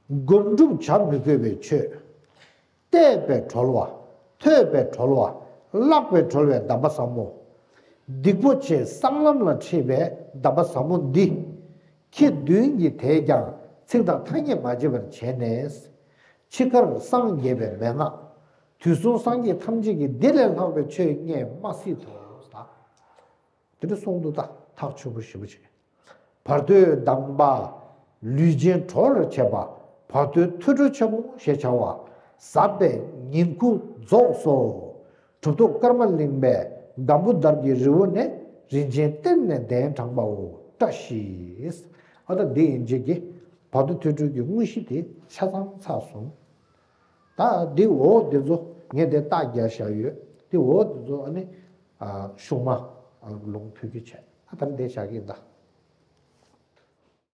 སྒོམ་སྒྲུབ་བྱ་མི་དགོས་པའི་ཆོས། བལྟས་པས་གྲོལ་བ། ཐོས་པས་གྲོལ་བ། བཀླགས་པས་གྲོལ་བའི་གདམས་པ་ཟབ་མོ། སྡིག་པོ་ཆེ་གསང་ལམ་ལ་ཁྲིད་པའི་གདམས་པ་ཟབ་མོ་འདི། ཁྱེད་མདུན་གྱི་དེས་ཀྱང་ཚིག་དང་ཐ་སྙད་མ་བརྗེད་པར་བྱས་ནས། འཆི་ཁར་སངས་རྒྱས་པའི་མན་ངག་དུས་གསུམ་སངས་རྒྱས་ཐམས་ཅད་ཀྱིས་འདི་ལས་ལྷག་པའི་ཆོས་རྙེད་མ་སྲིད་དོ། དེ་འདྲ་གསུངས་འདུག་ད་ཐག་ཆོད་པོ་ཞེ་པོ་བྱས། བར་དོའི་གདམས་པ་ལུས་ཅན་གྲོལ་བར་བྱེད་པ། བར་དོའི་ཐོས་གྲོལ་ཆེན་མོ་ཞེས་བྱ་བ། ཟབ་པའི་ཉིང་ཁུ་རྫོགས་སོ། གྲུབ་ཐོབ་ཀརྨ་གླིང་པའི་སྒམ་པོ་དར་གྱི་རི་བོ་ནས་རིན་ཆེན་གཏེར་ནས་གདན་དྲངས་པའོ། བཀྲ་ཤིས། ཨ་ད་འདི་ཡིན་བྱེད་ཀྱི་བར་དོ་ཐོས་གྲོལ་གྱི་དངོས་གཞི་དེ་ཆ་ཚང་ཚར་སོང་། ད་འདི་འོག་འདི་ཚོ་ངས་དེ་རྟགས་རྒྱག་བཞག་ཡོད། འདི་འོག་འདི་ཚོ་ཨ་ནི་ཨ་ཤུགས་མ་ཨ་ལུང་ཕུལ་གྱི་བྱས། ཨ་ད་འདི་བཞག་གི་ཡིན་ད།